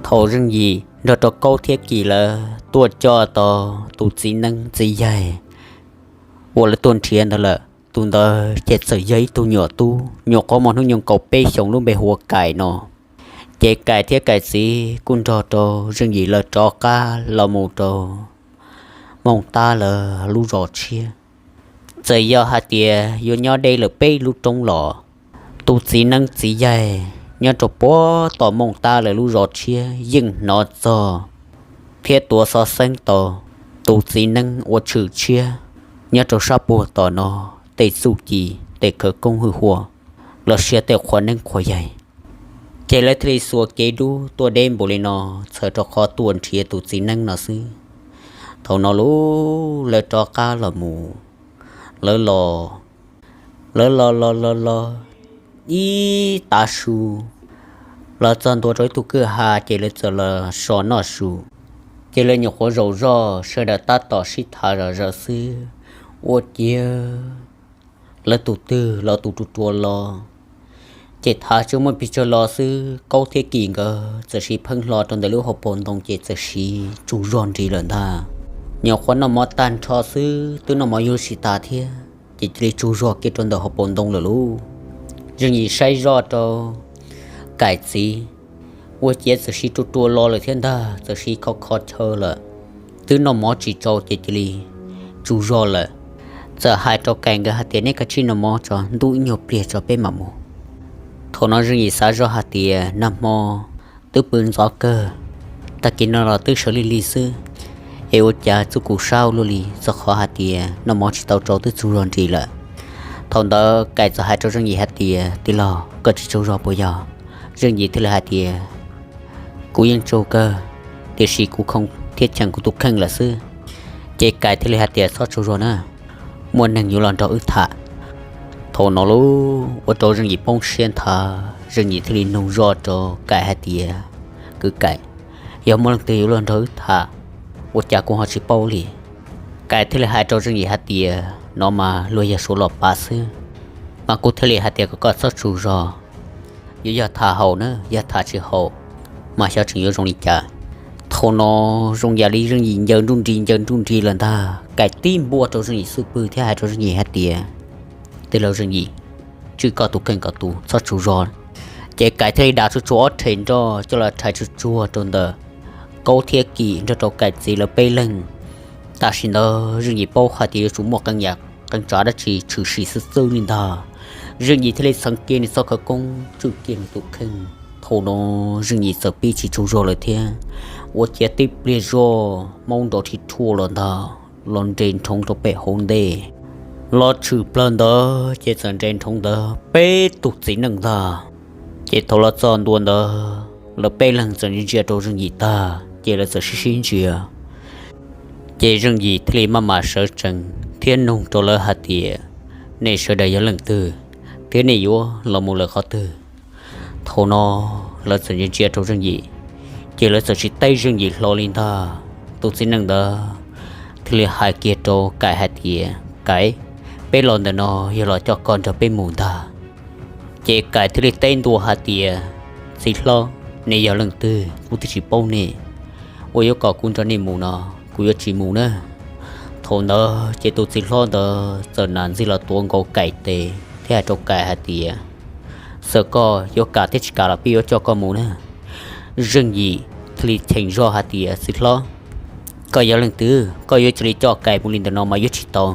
Thaum Zeej Yim nrog rau Kaub thiab Kim lawv tuaj coj tau tus txiv neeb txiv yaig uas lawv tuaj nrhiav ntawd lawm, tus ntawd ces txawm yog ib tug nyuam tub nyuam qhuav muaj hnub nyoog kaum peb xyoos lub npe hu ua Kais no. Ces Kais thiab Kais txiv kuj nrog rau Zeej Yim lawv rov qab los mus rau Mooj Tab lawv lub zos tshiab. Txawm yog hais tias yuav nyob deb lawm peb lub roob los, tus txiv neeb txiv yaig nyob rau puag tom Mooj Tab lawv lub zos tshiab yeej hnov txog thiab tuav xov xeeb tau tus txiv neeb uas tshwm tshiab nyob rau sab puag tom no tej txuj ci, tej khawv koob hwj huam los sis tej qhua neeb qhua yaig. Ces lawv thiaj li xuas kev dub tuaj deb npaum li no txhawm rau qhov tuaj nrhiav tus txiv neeb no xwb. Thaum no lub lawv rov qab los mus, lawv los, lawv los los los los ib tav su, los txog ntua rau ib tug kwj ha ces lawv txawm los so noj su. Ces lawv nyuam qhuav zaum zoj sawv daws tab tom sib tham zom zaws xwb, ua ciav lawv tus twg los tus rua rua los. Ces thaum tsis muaj pes tsawg los xwb Kaub thiab Kim nkawd txawm sib pheej hlo rau ntawm lub hauv paus ntoo ces txawm sib tsaug zog nrig lawm ntag. Nyuam qhuav noj mov tag nrho xwb, twb noj mov yuav tsis tas thiab ces cia li tsaug zog kiag rau ntawm hauv paus ntoo lawm lauj. Zeej Yim saib zoj rau Kais txiv, ua ciav txawm sib rua rua los lawm thiab ntag, txawm sib kho kho chaw lawm, twb noj mov tsis tsau ces cia li tsaug zog lawm. Txawm hais rau Kais nkawd hais tias nej kav tsij noj mov tso, ntub ib nyuag pliag tso peb mam mus. Thaum no Zeej Yim xav zoj hais tias nag hmo twb pw ntxov kawg, tag kis no los twb sawv lig lig xwb, es ua cas txuj kum sab ua luaj li, txog qhov hais tias noj mov tsis tau tsau twb tsaug zog nrig lawm. Thaum ntawd Kais txawm hais rau Zeej Yim hais tias tij laug, koj tsis tsaug zog puas yog? Zeej Yim thiaj li hais tias kuv yeej tsaug kawg, tiam sis kuv khoom thiab cheem kuv tus kheej lawm xwb. Ces Kais thiaj li hais tias txhob tsaug zog na, muaj neeg yuav los nrog wb tham. Thaum no lauj, ua rau Zeej Yim poob siab nthav, Zeej Yim thiaj li nug zoj rau Kais hais tias kwv Kais, yog muaj leej twg yuav los nrog wb tham, ua cas kuv ho tsis paub li? Kais thiaj li hais rau Zeej Yim hais tias no mas luag yog suav los pav xwb, mas kuv thiaj li hais tias kom koj txhob tsaug zog. Yuav yog tham haum na, yog tham tsis haum mas xyov tseem yuav zoo li cas. Thaum no zoo yam li Zeej Yim ncaws nruj nrig ncaws nruj nrig lawm ntag, Kais tib npuaj rau Zeej Yim xub pwg thiab hais rau Zeej Yim hais tias tij laug Zeej Yim, tswj koj tus kheej kom tus txhob tsaug zog. Ces Kais thiaj li dav tsuag tsuag ob rhe nroj coj los rhais tsuag tsuag rau ntawm Kaub thiab Kim nrog rau Kais txiv lawv peb leeg. Tam sim ntawd Zeej Yim paub hais tias yuav tsum muaj qee yam qee tsav dab tsi tshwm sim xwb txwb li ntag. Zeej Yim thiaj li txheev kiag nws txoj khawv koob tswj kiag nws tus kheej. Thaum no Zeej Yim txawm pib tsis tsaug zog lawm thiab, ua ciav tib pliag zoj maub nrov rhij rhuaj los ntag, los nres nrhoov rau pem hauv ntej. Los tshwm plaws ntawd ces txawm nres nrhoov ntawd peb tug txiv neej ntag. Ces thaum los txog ntua ntawd lawv peb leeg txawm ntsia ntsia rau Zeej Yim tag ces lawv txawm sib sib ntsia. Ces Zeej Yim thiaj li maj mam sawv tsees thiab nug rau lawv hais tias nej sawv daws yog leej twg thiab nej yuav los mus lawm qhov twg? Thaum no lawv txawm ntsia ntsia rau Zeej Yim, ces lawv txawm tsis teb Zeej Yim hlo li ntag. Tus txiv neej ntawd thiaj li hais kiag rau Kais hais tias Kais, peb los ntawm no yog los coj koj nrog peb mus ntag. Ces Kais thiaj li teb ntua hais tias txiv hlob, nej yog leej twg kuv twb tsis paub nej, uas yuav kom kuv nrog nej mus no kuv yuav tsis mus na. Thaum ntawd ces tus txiv hlob ntawd txawm nam ntxig los tuav nkaus Kais tes thiab hais rau Kais hais tias xawm koj yuav kam thiab tsis kam los peb yuav coj koj mus na. Zeej Yim thiaj li cheem zoj hais tias txiv hlob, koj yog leej twg koj yuav cia li coj Kais mus li ntawm no mas yuav tsis tau.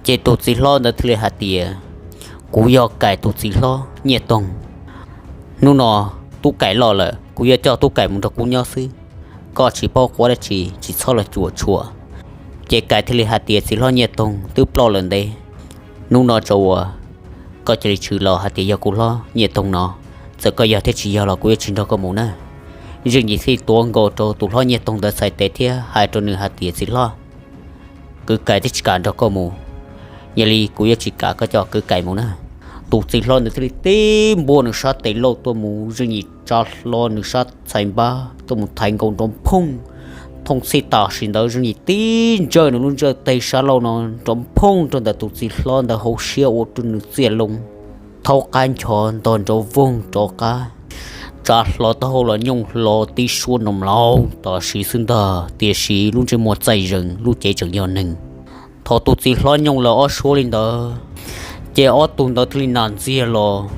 Ces tus txiv hlob ntawd thiaj li hais tias kuv yog Kais tus txiv hlob Nyiaj Toog. Hnub no Tub Kais loj lawm kuv yuav coj Tub Kais mus nrog kuv nyob xwb, koj tsis paub quav dab tsi tsis txhob los cuam tshuam. Ces Kais thiaj li hais tias txiv hlob Nyiaj Toog twb ploj lawm ntev, hnub no tso uas koj cia li tshwm los hais tias yog kuv hlob Nyiaj Toog no, txawm koj yog thiab tsis yog los kuv yuav tsis nrog koj mus na. Zeej Yim thiaj li tuav nkaus rau tus hlob Nyiaj Toog ntawd txhais tes thiab hais rau nws hais tias txiv hlob, kwv Kais twb tsis kam nrog koj mus, yog li kuv yuav tsis kam koj coj kwv Kais mus na. Tus txiv hlob ntawd thiaj li tib npuaj nws sab tes lauj tuaj mus, Zeej Yim tsa hlo nws sab txhais npab tuaj mus thaiv nkaus nrov phooj. Thooj txhij tam sim ntawd Zeej Yim tib ntsawj nws lub ntsawj teg sab laug no nrov phooj rau ntawm tus txiv hlob ntawd hauv siab ua rau nws txiaj loo thaub qab ncho ntog nrov voog rov qab tsa tav hlo taub hau los nyooj hlo tib suab nrov mlaus tam sim xwb ntag, tiam sis lub ntsej muag txaij zees, lub cev tseem yog neeg. Thaum tus txiv hlob nyooj lawv ob suab li ntawd, ces ob tug ntawd thiaj li nas ntxiag los,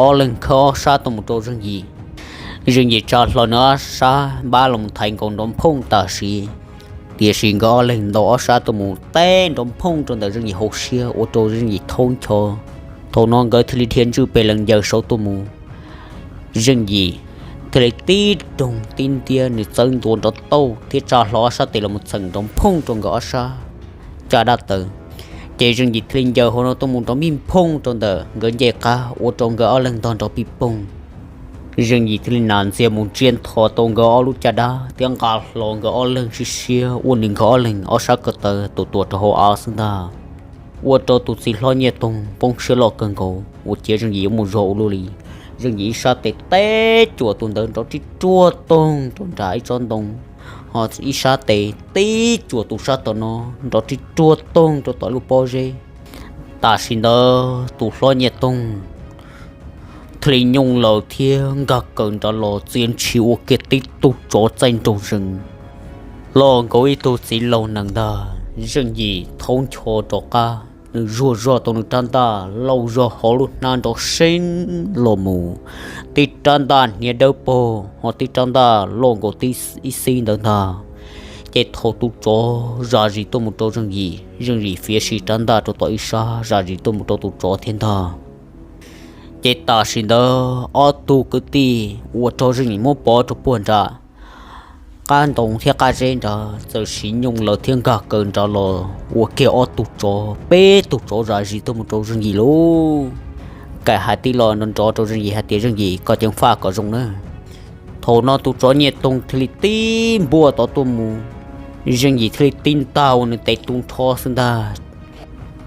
ob leeg khawb ob sab tuaj mus rau Zeej Yim. Zeej Yim tsa hlo nws ob sab npab los thaiv nkaus nrov phooj tam sim, tiam sis nkawd ob leeg ntaus ob sab tuaj mus teb nrov phooj rau ntawm Zeej Yim hauv siab ua rau Zeej Yim thoob ncho. Thaum no nkawd thiaj li dhia ntswj pes lees ncaws saud tuaj mus. Zeej Yim thiaj li tib roog tib ntiab, nws txawb ntua nrov tauj thiab tsa hlo ob sab tes los mus txheem nrov phooj rau nkawd ob sab caj dab taw. Ces Zeej Yim thiaj li ncaws hauv no tuaj mus nrov mij phooj rau ntawm nkawd ncej qab ua rau nkawd ob leeg ntog nrov pij poog. Zeej Yim thiaj li nas ntxiag mus ntsia nthos tau nkawd ob lub caj dab thiab nqa hlo nkawd ob leeg siab siab ua nws nkawd ob leeg ob sab ko taw tus tuam rau hauv av xwb ntag. Ua rau tus txiv hlob Nyiaj Toog poob siab loj kawg nkaus uas cia Zeej Yim yuav mus zog ua luaj li. Zeej Yim ib sab tes teb cuam tus ntawd nrov ris ruaj toog rau nram ib tsob ntoo, ho ib sab tes teb cuam tus sab tom no nrov ris ruaj toog rau tom lub pob zeb. Tam sim ntawd tus hlob Nyiaj Toog thiaj li nyooj lawv thiab nkag kaws nrad los txia ntshis ua kiag tib tug tsov txaij nraug zees loj nkaus ib tug txiv laus nees ntag. Zeej Yim thaub ncho rov qab, nws zuag zog tau nws rab ntaj lauj zog hauv lub hnab nrov seeb los mus, tib rab ntaj hniav dawb paug ho tib rab ntaj loj nkaus tib ib xib ntawd ntag. Ces thaum tus tsov zam zis tuaj mus rau Zeej Yim, Zeej Yim fiav si rab ntaj rau tom ib sab zam zis tuaj mus rau tus tsov thiab ntag. Ces tam sim ntawd ob tug kwv tij uas raug Zeej Yim muab pov rau puag nram qab ntoo thiab qab zeb nrad txawm sim nyooj lawv thiab nkag kaws nrad los ua kiag ob tug tsov, peb tug tsov zam zis tuaj mus rau Zeej Yim lauj. Kaim hais tib lo nrov nrov rau Zeej Yim hais tias, Zeej Yim, koj ceev faj kom zoo nawb. Thaum no tus tsov Nyiaj Toog thiaj li tib npuaj tod tuaj mus, Zeej Yim thiaj li tib ntag ua nws tes tu nrho xwb ntag.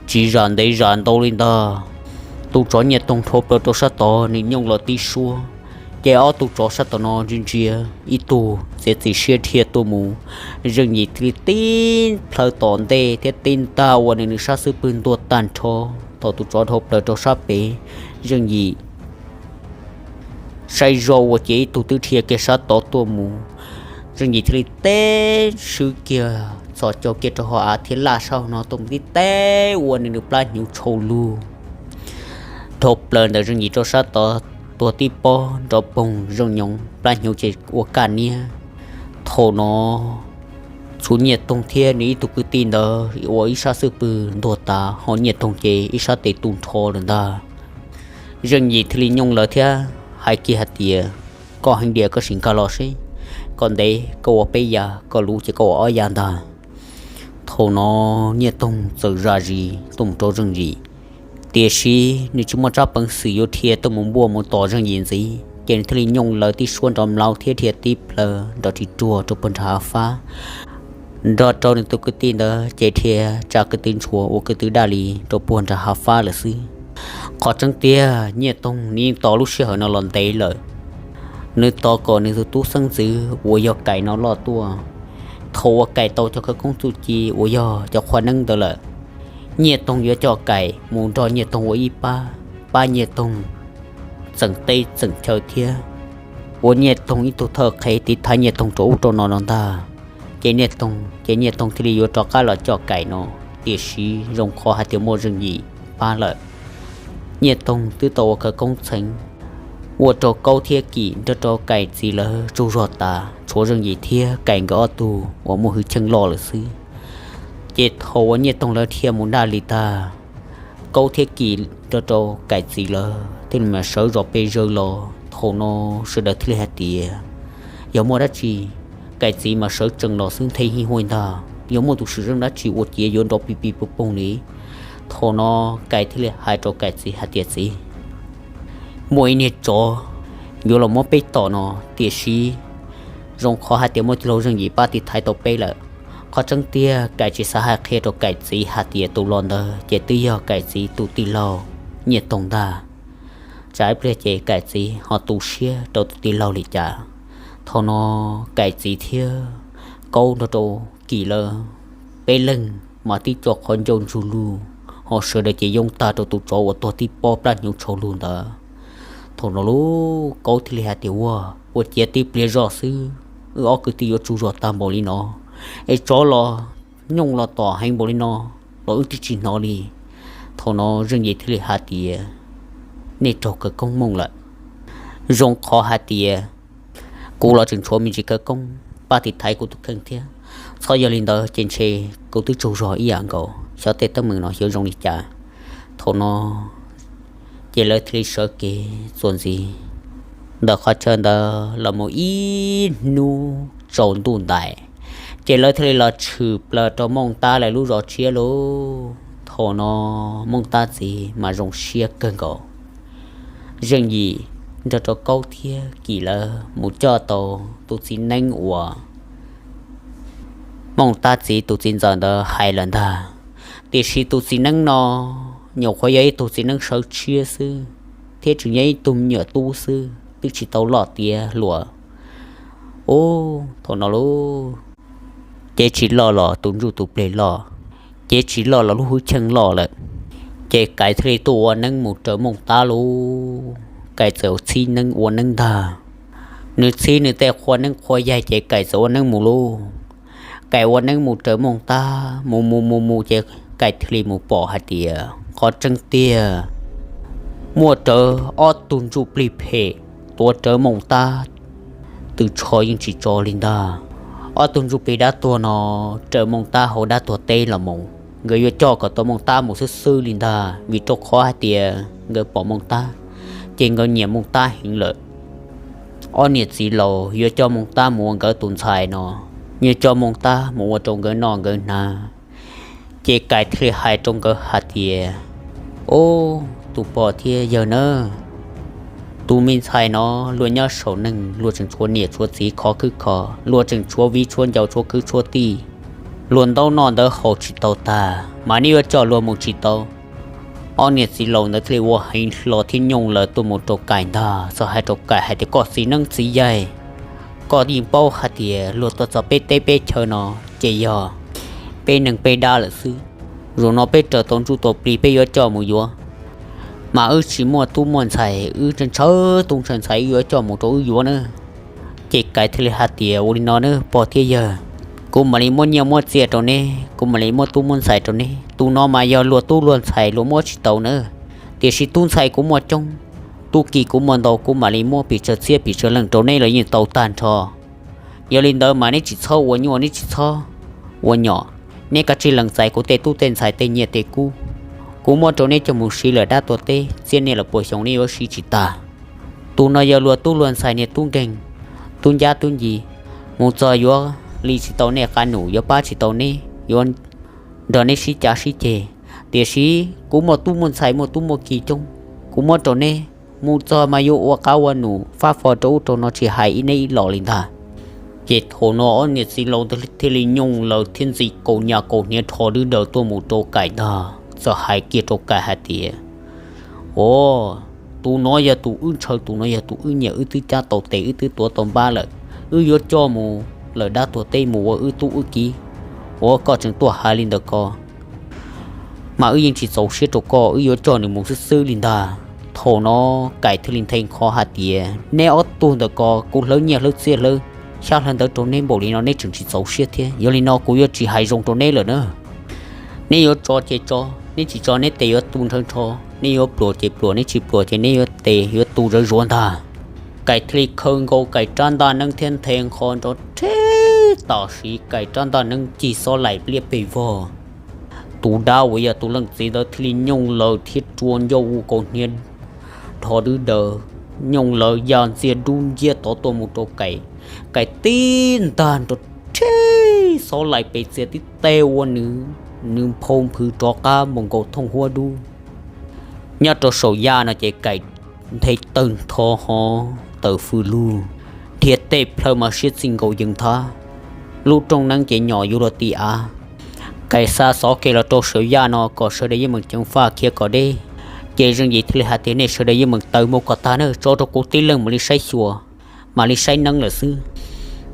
Tsis zam ntev zam ntau li ntag, tus tsov Nyiaj Toog dhau plaws rau sab tod, nws nyooj los tib suab, ces ob tug tsov sab tom no ntsia ntsia, ib tug txiav txim siab dhia tuaj mus, Zeej Yim thiaj li tib plhaw tom ntej thiab tib ntag ua nws nws sab xub pwg ntuag tag nrho. Thaum tus tsov dhau plaws rau sab pem, Zeej Yim saib zoj ua ciav ib tug twb dhia kiag sab tod tuaj mus, Zeej Yim thiaj li teb swb kiag txhos caug kiag rau hauv av thiab laj sab hauv no tuaj mus tib teb ua nws nws plab hnyuv tshau lug. Dhau plaws ntawm Zeej Yim rau sab tod, tuag tib pob nrov poog zoo nyoov, plab hnyuv ces ua kaj niab. Thaum no tshuav Nyiaj Toog thiab nws ib tug kwv tij ntawd ua ib sab xub pwg ntuag tas, ho Nyiaj Toog ces ib sab tes tu nrho lawm ntag. Zeej Yim thiaj li nyooj lawv thiab hais kiag hais tias, koj heev diam koj sim nkag los seb, kom ntev koj ua peb yav, kom luv ces koj ua ob yav ntag. Thaum no Nyiaj Toog txawm zam zis tuaj mus rau Zeej Yim, tiam sis nws tsis muaj tsab peev xwm yuav dhia tuaj mus npuaj mus tom Zeej Yim ntxiv, ces nws thiaj li nyooj lawv tib suab nrov mlaus thiab dhia tib plhaw nrov ris ruag rau puag nram hav fab. Nrog rau nws tus kwv tij ntawd ces dhia tsa kwv tij ntshua ua kwv tij daj li rau puag nram hav fab lawm xwb. Qhov tseeb tiag Nyiaj Toog nws yeej tos lub sij hawm no los ntev lawm. Nws tos kom nws tus tub xeeb ntxwv uas yog Kaim no loj tuaj. Thaum uas Kaim tau cov khawv koob txuj ci uas yog cov qhua neeb ntawd lawm, Nyiaj Toog yuav coj Kaim mus nrog Nyiaj Toog ua ib pab, pab Nyiaj Toog txeem teb txeem chaw thiab ua Nyiaj Toog ib tug thawj qhev tiv thaiv Nyiaj Toog rau ub rau no no ntag. Ces Nyiaj Toog, ces Nyiaj Toog thiaj li yuav rov qab los coj Kaim no, tiam sis zoo qhov hais tias muaj Zeej Yim pab lawm. Nyiaj Toog twb tau ua khawv koob txheev, ua rau Kaub thiab Kim nrog rau Kaim txiv lawv tsaug zog tas, tshuav Zeej Yim thiab Kaim nkawd ob tug uas muaj hwj chim loj lawm xwb. Ces thaum uas Nyiaj Toog lawv dhia mus daj li tag, Kaub thiab Kim nrog rau Kaim txiv lawv thiaj li mam sawv zom pes zaws los. Thaum no sawv daws thiaj li hais tias, yog muaj dab tsi, Kaim txiv mas sawv tsees los xwb nthe hij huaj ntag, yog muaj tus sim zoo dab tsi ua ciav yuav nrov pig pig poog poog li. Thaum no Kaim thiaj li hais rau Kaim txiv hais tias, txiv, muaj ib niag tsov yuav los muab peb tom no, tiam sis zoo qhov hais tias muaj tij laug Zeej Yim pab tiv thaiv tau peb lawm. Qhov tseeb tiag Kaim tsis xav hais qhia rau Kaim txiv hais tias tus los ntawd ces twb yog Kaim txiv tus tij laug Nyiaj Toog ntag. Tsam ib pliag ces Kaim txiv ho tu siab rau tus tij laug li cas. Thaum no Kaim txiv thiab Kaub nrog rau Kim lawv peb leeg mas tib co qhov ncauj ntsug lug, ho sawv daws ces yoob tag rau tus tsov uas tuag tib pob plab hnyuv tshau lug ntawd. Thaum no lub Kaub thiaj li hais tias, Ua, ua ciav tib pliag zoj xwb, wb ob kwv tij yuav tsaug zog tag npaum li no, es tsov los nyooj los tom heev npaum li no los wb twb tsis hnov li. Thaum no Zeej Yim thiaj li hais tias, Nej raug khawv koob mooj lawm. Zoo qhov hais tias kuv los tseem tshuav me ntsis khawv koob pab tiv thaiv kuv tus kheej thiab. Txhob yog li ntawd ces ntshe kuv twb tsaug zog ib yam nkaus, xyov tej teeb meem no yuav zoo li cas. Thaum no ces lawv thiaj li sawv kev txuas ntxiv ntawm qhov chaw ntawd los mus ib hnub tsaus ntuj ntais, ces lawv thiaj li los tshwm plaws rau Mooj Tab lawv lub zos tshiab lauj. Thaum no Mooj Tab txiv mas zoo siab kawg nkaus. Zeej Yim nrog rau Kaub thiab Kim lawv mus coj tau tus txiv neeb uas Mooj Tab txiv tus txiv ntxawm ntawd hais lawm ntag. Tiam sis tus txiv neeb no nyuam qhuav yog ib tug txiv neeb sawv tshiab xwb, thiab tseem yog ib tug me nyuam tub xwb, twb tsis tau loj tiav hluas. Ub, thaum no lauj, cev tsis loj los tus ntsuj tus plig loj, cev tsis loj los lub hwj chim loj lawm. Ces Kais thiaj li tuaj ua neeb mus raws Mooj Tab lauj. Kais txawm txhib neeb ua neeb ntag. Nws txhib nws tej qhua neeb qhua yaig ces Kais txawm ua neeb mus lauj. Kais ua neeb mus raws Mooj Tab mus mus mus mus ces Kais thiaj li mus pom hais tias qhov tseeb tiag muaj rawv ob tug ntsuj plig phem tuav rawv Mooj Tab tw tsho yeej tsis tso li ntag. Ob tug ntsuj plig dab tuag no raws Mooj Tab hauv dab tuag teb los mus, nkawd yuav coj kom tau Mooj Tab mus xwb xwb li ntag, vim rau qhov hais tias nkawd pom Mooj Tab ces nkawd nyiam Mooj Tab heev lawm. Ob niam txiv laus yuav coj Mooj Tab mus ua nkawd tus ntxhais no, yuav coj Mooj Tab mus ua rau nkawd noj nkawd hnav. Ces Kais thiaj li hais rau nkawd hais tias, Ob, tus pog thiab yawg nawb, tus me ntxhais no luag nyob saum neeg luag tseem tshuav niam tshuav txiv khov khwb kho, luag tseem tshuav viv tshuav ncaus tshuav kwv tshuav tij, luag ntaub noj ntawv haus tsis tau tag, mas neb yuav coj luag mus tsis tau. Ob niam txiv laus ntawd thiaj li ua heev hlo thiab nyooj lawv tuaj mus rau Kais ntag, txawm hais rau Kais hais tias, Koj txiv neeb txiv yaig, koj yeej paub hais tias luag tuaj txog peb teb peb chaw no ces yog peb neeg peb dab lawm xwb. Zaum no peb raws tau ntsuj tau plig peb yuav coj mus yuav, mas wb tsis muaj tub muaj ntxhais, wb ntshaw tub ntshaw ntxhais wb yuav coj mus rau wb yuav na. Ces Kais thiaj li hais tias, Ua li no na pog thiab yawg, kuv mam li muab nyiaj muab txiaj rau neb, kuv mam li muab tub muab ntxhais rau neb. Tus no mas yog luag tub luag ntxhais luag muab tsis tau na, tiam sis tub ntxhais kuv muaj coob, tub ki kuv muaj ntau, kuv mam li muab pes tsawg txhiab pes tsawg leej rau neb los yeej tau tag nrho. Yog li ntawd mas neb tsis txhob ua nyuaj, neb tsis txhob ua nyom, neb kav tsij lees txais kuv tej tub tej ntxhais tej nyiaj tej kub. Kuv muab rau neb coj mus siv lawm dab tuag teb, txhiab niaj lawm puas xyoo neb yuav siv tsis tag. Tus no yog luag tub luag ntxhais niag tub nkeeg, tub ncab tub nci, mus txog yuav li tsis tau nej qab num, yuav pab tsis tau neb, yuav nrog neb sib cav sib ceg. Tiam sis kuv muaj tub muaj ntxhais muaj tub muaj ki coob, kuv muab rau neb, mus txog mas yuav ua qab ua num fab fo rau ub rau no tsis hais ib neb ib los li ntag. Ces thaum no ob niam txiv laus ntawd thiaj li nyooj lawv thiab ntxi kaus nyas kaus hniav rho dwb daws tuaj mus rau Kais ntag, txawm hais kiag rau Kais hais tias, Au, tus no yog tus wb ntshaw, tus no yog tus wb nyiam, wb twb cab tau tes, wb twb tuav tau npab lawm, wb yuav coj mus lawm dab tuag teb mus ua wb tub wb ki. Ua koj tseem tuaj hais li ntawd ko, mas wb yeej tsis txaus siab rau koj, wb yuav coj nws mus xwb xwb li ntag. Thaum no Kais thiaj li nthe nqho hais tias, Neb ob tug ntawm ko kuv hlawv nyiaj hlawv txiaj hlawv xyab hlawv ntawv rau neb npaum li no neb tseem tsis txaus siab thiab, yog li no kuv yuav tsis hais zoo rau neb lawm na. Neb yuav tso ces tso, neb tsis tso neb tes yuav tu nrhawv nrho, neb yuav pluas ces pluas, neb tsis pluas ces neb yuav tes yuav tu zawv zuav ntag. Kais thiaj li khaws nkaus Kais rab ntaj neeb thiab nthe nqho nrov rhe, tam sim Kais rab ntaj neeb cig xob laim liab pes vog. Tus dab uas yog tus leej txiv ntawd thiaj li nyooj lawv thiab rua ncauj ua kaus hniav dhos dwb daws, nyooj lawv ya ntxiag dub nciab tod tuaj mus rau Kais. Kais tib ntag nrov rhe, xob laim pes txias tib teg ua nws, nws nphau nphwv rov qab npaum nkaus thooj huab dub. Nyob rau saum yaj no ces Kais nthe tawg ntho ho tawm fws lug, dhia tej plhaw mas siab txij nkaus yees thab. Lub rooj neeb ces nyom yuav luag ti av. Kais xa xov kev los rau saum yaj no kom sawv daws yeej meem ceev faj khiav kom deb. Ces Zeej Yim thiaj li hais tias, Nej sawv daws yeej meem taws mus kom tag na, tso rau kuv tib leeg mam li saib xyuas, mam li saib neeb lawm xwb.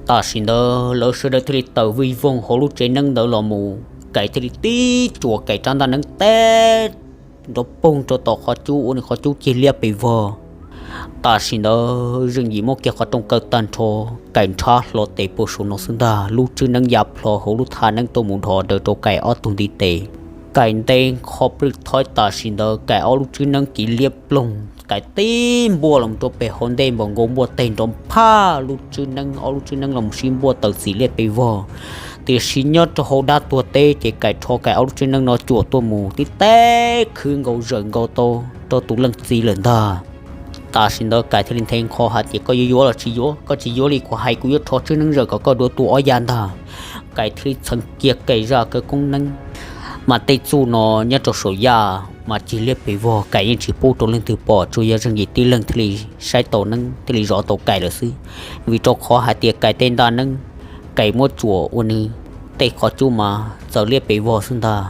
Tam sim ntawd lawv sawv daws thiaj li tawm vij voog hauv lub tsev neeb ntawd los mus, Kais thiaj li tib tsuas Kais rab ntaj neeb teb nrov poog rau tom qhov cub ua nws qhov cub cig liab pes vog. Tam sim ntawd Zeej Yim muab kiag qhov rooj kaw tag nrho, Kaim nrhab hlo tes puag saum no xwb ntag. Lub tswb neeb ya plho hauv lub thaj neeb tuaj mus dhos daws rau Kaim ob tug ntiv tes. Kaim nte nqho plwj thoib, tam sim ntawd Kaim ob lub tswb neeb kiv liab ploog. Kaim tib npuaj los rau pem hauv ntej npaum nkaus npuaj teg nrov phaj, lub tswb neeb, ob lub tswb neeb los sib npuaj tawm txim liab pes vog. Tiam sis nyob rau hauv dab tuag teb ces Kaim rho Kaim ob lub tswb neeb no cuam tuaj mus tib teb khwv nkaus zawm nkaus tau rau tus leej txiv lawm ntag. Tam sim ntawd Kaim thiaj li nthe nqho hais tias, koj yuav yuav los tsis yuav? Koj tsis yuav li kuv hais kuv yuav rho tswb neeb zawm kom koj duav tua ob ya ntag. Kaim thiaj li txheev kiag Kaim zaj kawg koob neeb. Mas tej txuj no nyob rau saum yaj mas cig liab pes vog, Kaim yeej tsis pub rau leej twg pom, tsuas yog Zeej Yim tib leeg thiaj li saib tau neeb thiaj li zov tau Kaim lawm xwb. Vim rau qhov hais tias Kaim tej ntaj neeb, Kaim muab cuam ua nws tej qhov cub mas txawm liab pes vog xwb ntag.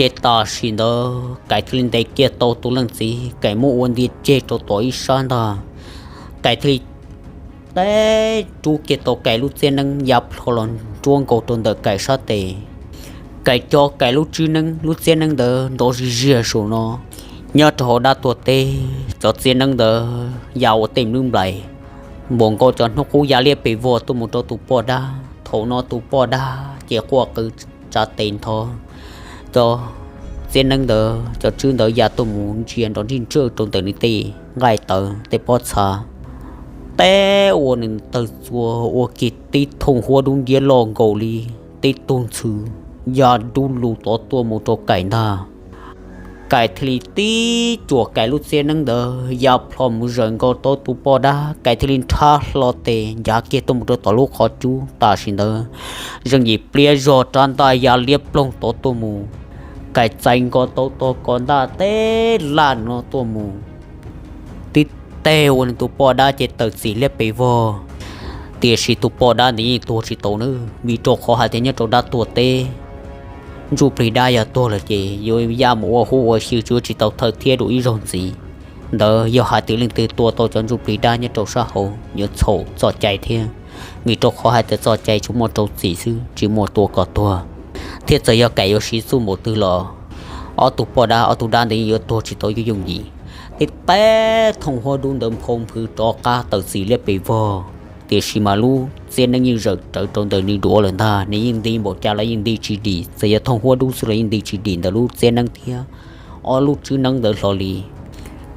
Ces tam sim ntawd Kaim thiaj li ntes kiag tau tus leej txiv, Kaim muab ua ntiag ceg rau tom ib sab ntag. Kaim thiaj li teb rub kiag tau Kaim lub txiab neeb ya plho los nruab nkaus rau ntawm Kaim sab tes. Kaim co Kaim lub tswb neeb, lub txiab neeb ntawd nrov zig ziag saum no. Nyob rau hauv dab tuag teb, cov txiab neeb ntawd ya ua tej nplwb nplais, npaum nkaus cov hnub qub ya liab pes vog tuaj mus rau tus poj dab. Thaum no tus poj dab ces quaj qw tsa tes ntho. Cov txiab neeb ntawd, cov tswb ntawd ya tuaj mus ntsia nrov nrij ntsawj rau ntawm nws tej nqaij tawv tej pob txha, teb ua nws tawg txua ua kiag tib thooj huab dub nciab loj nkaus li tib tug ntxhw ya dub lug tod tuaj mus rau Kaim ntag. Kaim thiaj li tib cuam Kaim lub txiab neeb ntawd ya plho mus zawm nkaus tau tus poj dab, Kaim thiaj li nrhab hlo tes ncav kiag tuaj mus rau tom lub qhov cub. Tam sim ntawd Zeej Yim pliab zog rab ntaj ya liab ploog tod tuaj mus, Kaim txais nkaus tau tog kov ntaj teb laj no tuaj mus tib teg ua nws tus poj dab ces tawm txim liab pes vog. Tiam sis tus poj dab ntawd yeej tuag tsis tau na, vim rau qhov hais tias nyob rau dab tuag teb, ntsuj plig dab yog tuag lawm ces yuav ya mus ua huv ua xyw tsis tau thawj thiab dua ib zaug ntxiv. Ntawd yog hais tias leej twg tua tau cov ntsuj plig dab nyob rau sab hauv yuav txhaum txoj cai thiab, vim rau qhov hais tias txoj cai tsuas muaj rau txim xwb tsis muaj tua kom tuag. Thiab txawm yog Kaim yuav siv txuj npaum twg los ob tug poj dab ob tug dab ntawd yeej yuav tuag tsis tau yooj yooj yim. Tib teb thooj huab dub ntawd nphau nphwv rov qab tawm txim liab pes vog, tiam sis mas lub txiab neeb yeej zawm rawv rau ntawm nws duav lawm ntag. Nws yeej nti npaum cas los yeej nti tsis dim, txawm yog thooj huab dub xwb los yeej nti tsis dim ntawm lub txiab neeb thiab ob lub tswb neeb ntawd hlo li.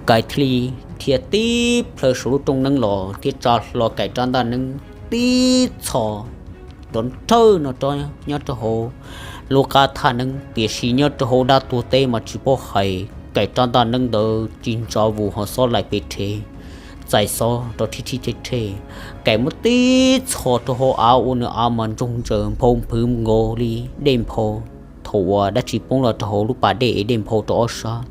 Kaim thiaj li dhia tib plhaw saum lub rooj neeb los thiab tsa hlo Kaim rab ntaj neeb tib txhos nrov nrawj no rov nyob rau hauv lub qab thaj neeb. Tiam sis nyob rau hauv dab tuag teb mas tsis paub hais, Kaim rab ntaj neeb ntawd ci ntsa vus ho xob laim pes rhe, txais xob rau rhib rhib rhe rhe. Kaim muab tib txhos rau hauv av ua nws av mas ntsoog ntsaws nphau nphwv nkaus li dej nphau. Thaum uas dab tsi poob los rau hauv lub pas dej es dej nphau rau ob sab,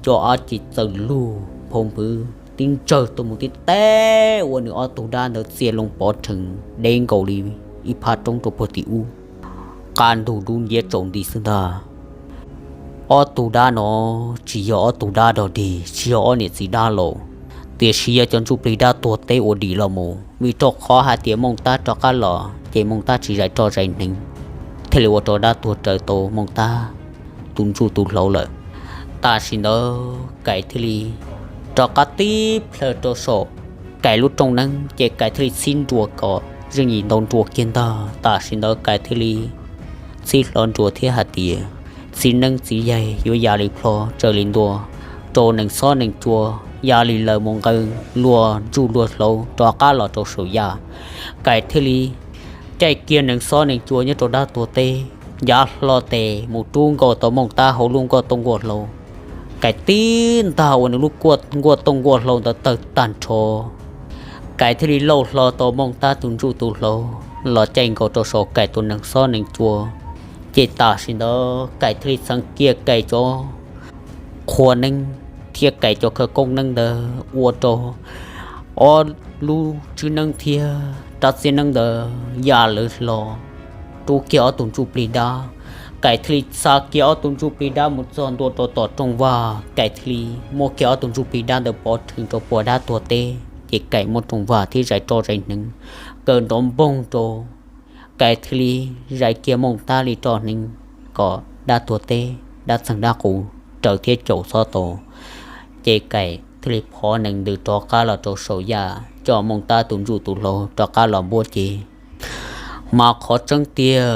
cov av ces txawm lug nphau nphwv tib ntsawg tuaj mus tib teb ua nws ob tug dab ntawd txia loo pov rhees deb nkaus li ib phab roob rau puag tim ub, qab ntug dub nciab tsaus nti xwb ntag. Ob tug dab no tsis yog ob tug dab dog dig, tsis yog ob niam txiv dab laus, tiam sis yog cov ntsuj plig dab tuag teb ua dim los mus. Vim rau qhov hais tias Mooj Tab rov qab los ces Mooj Tab tsis zais roj zais hneev, thiaj li ua rau dab tuag raws tau Mooj Tab tus ntsuj tus hlauv lawm. Tam sim ntawd Kaim thiaj li rov qab tib plhaw rau saum Kaim lub rooj neeb, ces Kaim thiaj li txhib nruas kom Zeej Yim ntaus nruas kiag ntag. Tam sim ntawd Kaim thiaj li txhib hlo nruas thiab hais tias, txiv neeb txiv yaig yuav ya li plho, raws li ntua rau nees xob nees cua, ya li lawv mus nqee luag ntsuj luag hlauv rov qab los rau saum yaj. Kaim thiaj li caij kiag nees xob nees cua nyob rau dab tuag teb, ncav hlo tes mus rub nkaus tau Mooj Tab hauv lub nkuaj tooj nkuaj hlau. Kaim tib ntag ua nws lub nkuaj tooj nkuaj hlau ntawd tawg tag nrho. Kaim thiaj li lauj hlo tau Mooj Tab tus ntsuj tus hlauv los caij nkaus rau saum Kaim tus nees xob nees cua. Ces tam sim ntawd Kaim thiaj li txheev kiag Kaim cov qhua neeb thiab Kaim cov khawv koob neeb ntawd ua rau ob lub tswb neeb thiab rab txiab neeb ntawd ya lawv hlo, rub kiag ob tug ntsuj plig dab. Kaim thiaj li xa kiag ob tug ntsuj plig dab mus txog ntua rau tom rooj vag. Kaim thiaj li muab kiag ob tug ntsuj plig dab ntawd pov rhees rau puag dab tuag teb, ces Kaim muab rooj vag thiab zais roj zais hneev kaw nrov npoog rau. Kaim thiaj li zais kiag Mooj Tab li roj hneev kom dab tuag teb dab txeeg dab qus raws thiab caum txhob tau. Ces Kaim thiaj li phov nees ntws rov qab los rau saum yaj coj Mooj Tab tus ntsuj tus hlauv rov qab los npuab cev. Mas qhov tseeb tiag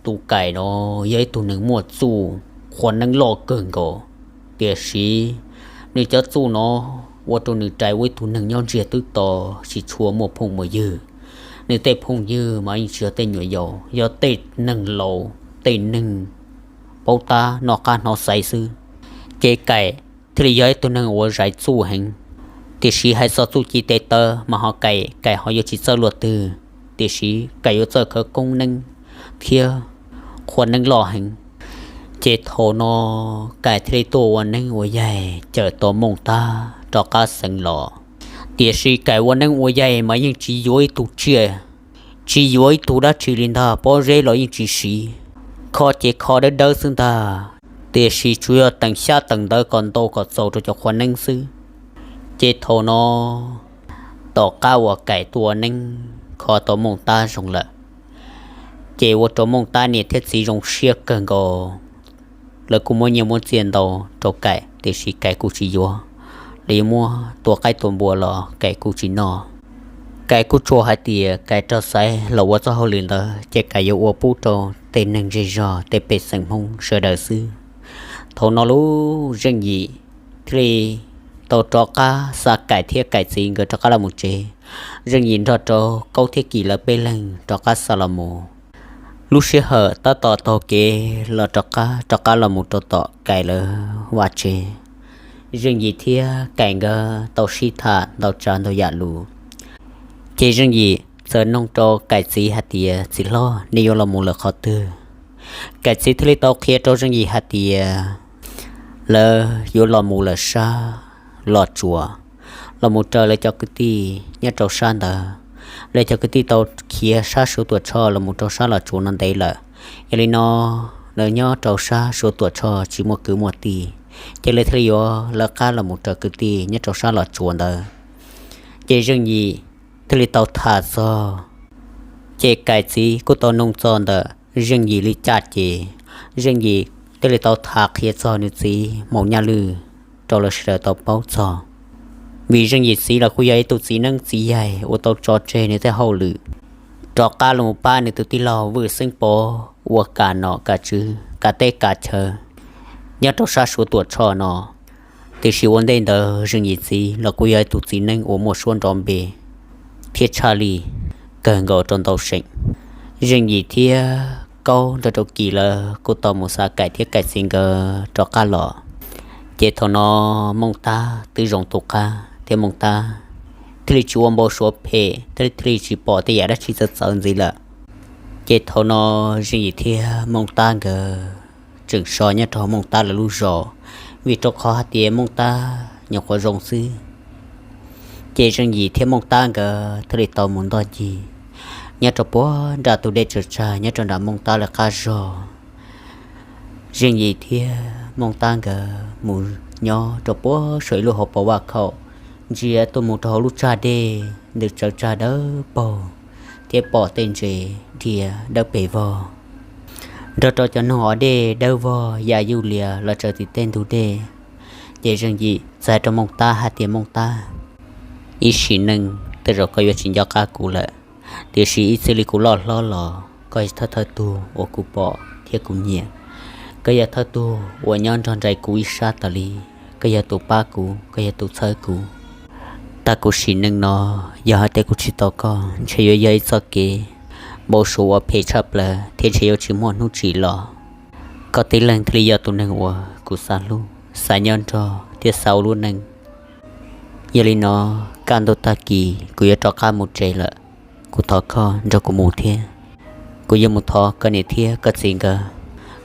tus Kaim no yog ib tug neeg muaj txuj, qhua neeb loj kawg nkaus, tiam sis nws cov txuj no ua rau nws rais ua ib tug neeg nyob ntsiag twb to, tsis tshua muaj phooj muaj ywg. Nws tej phooj ywg mas yeej tsis yog tej nyuam yaus, yog tej neeg laus, tej neeg paub tab noj qab hnov xaiv xwb. Ces Kaim thiaj li yog ib tug neeg uas zais txuj heev, tiam sis hais txog txuj ci tes taw mas ho Kaim, Kaim ho yuav tsis txawj luaj twg, tiam sis Kaim yuav txawj khawv koob neeb thiab qhua neeb loj heev. Ces thaum no Kaim thiaj li tuaj ua neeb ua yaig cawm tau Mooj Tab rov qab xeev los. Tiam sis Kaim ua neeb ua yaig mas yeej tsis yuav ib tug tsiaj, tsis yuav ib tug dab tsi li ntag, pob zeb los yeej tsis siv, kho ces kho dawb dawb xwb ntag, tiam sis tsuas yog teem xyab teem ntawv kom ntau kom txaus rau cov qhua neeb xwb. Ces thaum no tom qab uas Kaim tuaj ua neeb kho tau Mooj Tab zoo lawm, ces ua rau Mooj Tab niam thiab txiv zoo siab kawg nkaus. Lawv kuj muab nyiaj muab txiaj ntau rau Kaim, tiam sis Kaim kuj tsis yuav. Lawv yuav muab tua qaib tua npua los Kaim kuj tsis noj. Kaim kuj tsuas hais tias Kaim raug xaiv los ua txoj hauj lwm ntawd ces Kaim yuav ua pub rau tej neeg zej zog tej pej xeem Hmoob sawv daws xwb. Thaum no lub Zeej Yim thiaj li tau rov qab xa Kaim thiab Kaim txiv nkawd rov qab los mus tsev. Zeej Yim nrog rau Kaub thiab Kim lawv peb leeg rov qab xa los mus. Lub sij hawm tab tom taug kev los rov qab, rov qab los mus rau tom Kaim lawv vaj tsev, Zeej Yim thiab Kaim nkawd tau sib tham ntau tsav ntau yam lus. Ces Zeej Yim txawm noog rau Kaim txiv hais tias, Txiv hlob, nej yuav los mus lawm qhov twg? Kaim txiv thiaj li tau qhia rau Zeej Yim hais tias lawv yuav los mus lawm sab Los Tsuas, los mus raws lawv cov kwv tij nyob rau sab ntawd. Lawv cov kwv tij tau khiav sab Suav Tuam Tshoj los mus rau sab Los Tsuas no ntev lawm, yog li no lawv nyob rau sab Suav Tuam Tshoj tsis muaj kwv muaj tij, ces lawv thiaj li yuav lawv qab los mus raws kwv tij nyob rau sab Los Tsuas ntawd. Ces Zeej Yim thiaj li tau tham txog, ces Kaim txiv kuj tau noog txog ntawm Zeej Yim li cas ces Zeej Yim thiaj li tau tham qhia txog nws txiv Maum Nyaj Lwj rau lawv sawv daws tau paub txog. Vim Zeej Yim txiv los kuj yog ib tug txiv neeb txiv yaig uas tau tso tseg nws tej hauj lwm, rov qab los pab nws tus tij laug Vwj Xeeb Pov ua kam nom kam tswv kav teb kav chaw nyob rau sab Suav Tuam Tshoj no. Tiam sis ua ntej ntawd Zeej Yim txiv los kuj yog ib tug txiv neeb uas muaj suab nrov npe thiab tshaj lij kawg nkaus rau ntau seem. Zeej Yim thiab Kaub nrog rau Kim lawv kuj tau mus xa Kaim thiab Kaim txiv nkawd rov qab los. Ces thaum no Mooj Tab twb zoo tus qab thiab Mooj Tab thiaj li tsis ua npau suav phem, thiaj li tsis pom tej yam dab tsi txawv txawv ntxiv lawm. Ces thaum no Zeej Yim thiab Mooj Tab nkawd tseem so nyob rau Mooj Tab lawv lub zos, vim rau qhov hais tias Mooj Tab nyuam qhuav zoo xwb. Ces Zeej Yim thiab Mooj Tab nkawd thiaj li tau mus ntoj ncig nyob rau puag nram tus dej tsaws tsag nyob rau nram Mooj Tab lawv qab zos. Zeej Yim thiab Mooj Tab nkawd mus nyob rau puag saum ib lub hauv paus vaj khaum, ntsia tuaj mus rau hauv lub tsag dej ntws tsawv tsag dawb paug, thiab pom tej ntses dhia dawb pes vog, nrog rau cov noog os dej dawb vog ya yuj lias los tsaws tim tej ntug dej. Ces Zeej Yim txawm hais rau Mooj Tab hais tias, Mooj Tab, ib sim neej tej zaum koj yuav tsis nco qab kuv lawm, tiam sis ib txhis li kuv loj hlob los koj yog thawj thawj tug uas kuv pom thiab kuv nyiam. Koj yog thawj tug uas nyob nrog nraim kuv ib sab tas li. Koj yog tus pab kuv, koj yog tus txhawb kuv. Tag kuv sim neej no, yog hais tias kuv tsis tau koj ntshe yuav yog ib txoj kev npau suav uas phem tshaj plaws thiab ntshe yuav tsis muaj hnub tsim los. Koj tib leeg thiaj li yog tus neeg uas kuv xav hlub, xav nyob nrog thiab xav ua lub neej. Yog li no, kaj ntug tag kis kuv yuav rov qab mus tsev lawm. Kuv thov koj nrog kuv mus thiab. Kuv yuav mus thov koj niam thiab koj txiv nkawd,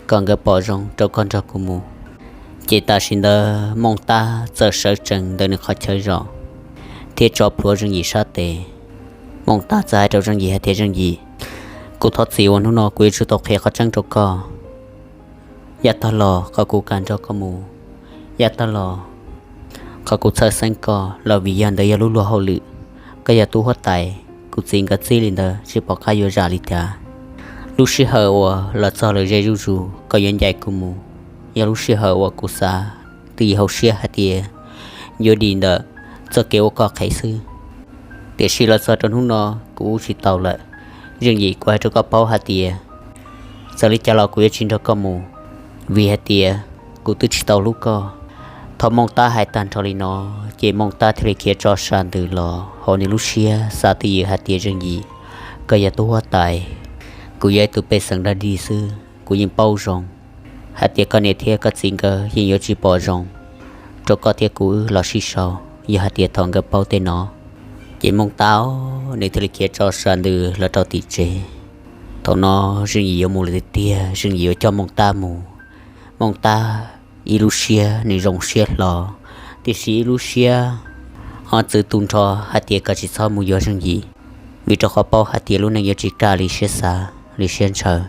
kom nkawd pom zoo rau koj nrog kuv mus. Ces tam sim ntawd Mooj Tab txawm sawv tsees ntawm nws qhov chaw zos thiab tso plhuav Zeej Yim sab tes. Mooj Tab txawm hais rau Zeej Yim hais tias, Zeej Yim, kuv thov txim uas hnub no kuv yuav tsum tau qhia qhov tseeb rau koj. Yav tag los qhov kuv kam nrog koj mus, yav tag los qhov kuv txhawj xeeb koj los vim yog ntawd yog lub luag hauj lwm. Koj yog tub huab tais, kuv txiv nkawd txib li ntawd tsis pom qab yuav zam li cas. Lub sij hawm uas los txog lawm ze zuj zus koj yuav ncaim kuv mus, yog lub sij hawm uas kuv xav twj ywm hauv siab hais tias yuav dim ntawm txoj kev ua koj qhev xwb. Tiam sis los txog rau hnub no kuv ua tsis tau lawm. Zeej Yim, kuv hais rau koj paub hais tias txawm li cas los kuv yuav tsis nrog koj mus, vim hais tias kuv twb tsis tau hlub koj. Thaum Mooj Tab hais tag nrho li no, ces Mooj Tab thiaj li khiav tso sam ntws los hauv nws lub siab xav twj ywm hais tias Zeej Yim, koj yog tub huab tais, kuv yog ib tug pej xeem dog dig xwb, kuv yeej paub zoo hais tias koj niam thiab koj txiv nkawd yeej yuav tsis pom zoo rau koj thiab kuv wb los sib sau. Yog hais tias thaum nkawd paub tej no, ces Mooj Tab nws thiaj li khiav tso sam ntws los rau tim tsev. Thaum no Zeej Yim yuav mus lawm tiag tiag, Zeej Yim yuav coj Mooj Tab mus. Mooj Tab ib lub siab nws zoo siab hlo, tiam sis ib lub siab ho txwv tu nrho hais tias kom tsis txhob mus yuav Zeej Yim, vim rau qhov paub hais tias lub neej yuav tsis kaj li siab xav li siab ntshaw.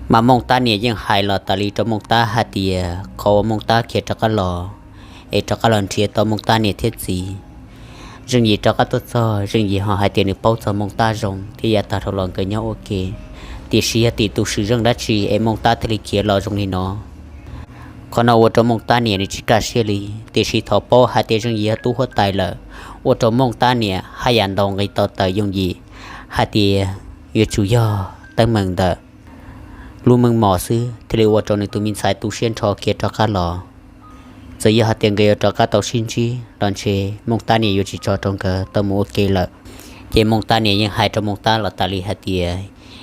Mas Mooj Tab niam yeej hais los tas li rau Mooj Tab hais tias qhov uas Mooj Tab khiav rov qab los es rov qab los nrhiav tau Mooj Tab niam thiab txiv. Zeej Yim rov qab tuaj txog, Zeej Yim ho hais tias nws paub txog Mooj Tab zoo thiab yav tag dhau los nkawd nyob ua ke, tiam sis yog tim tus swm zeej dab tsi es Mooj Tab thiaj li khiav los zoo li no. Qhov no ua rau Mooj Tab niam nws tsis kaj siab li, tiam sis thaum paub hais tias Zeej Yim yog tub huab tais lawm, ua rau Mooj Tab niam haj yam ntaus nqi tau tawm yooj yim hais tias yuav tsum yog teeb meem ntawm lub meej mom xwb thiaj li ua rau nws tus me ntxhais tu siab nrho khiav rov qab los. Txawm yog hais tias nkawd yuav rov qab tau sib ntsib los ntshe Mooj Tab niam yuav tsis tso rau nkawd tau mus ua ke lawm. Ces Mooj Tab niam yeej hais rau Mooj Tab los tas li hais tias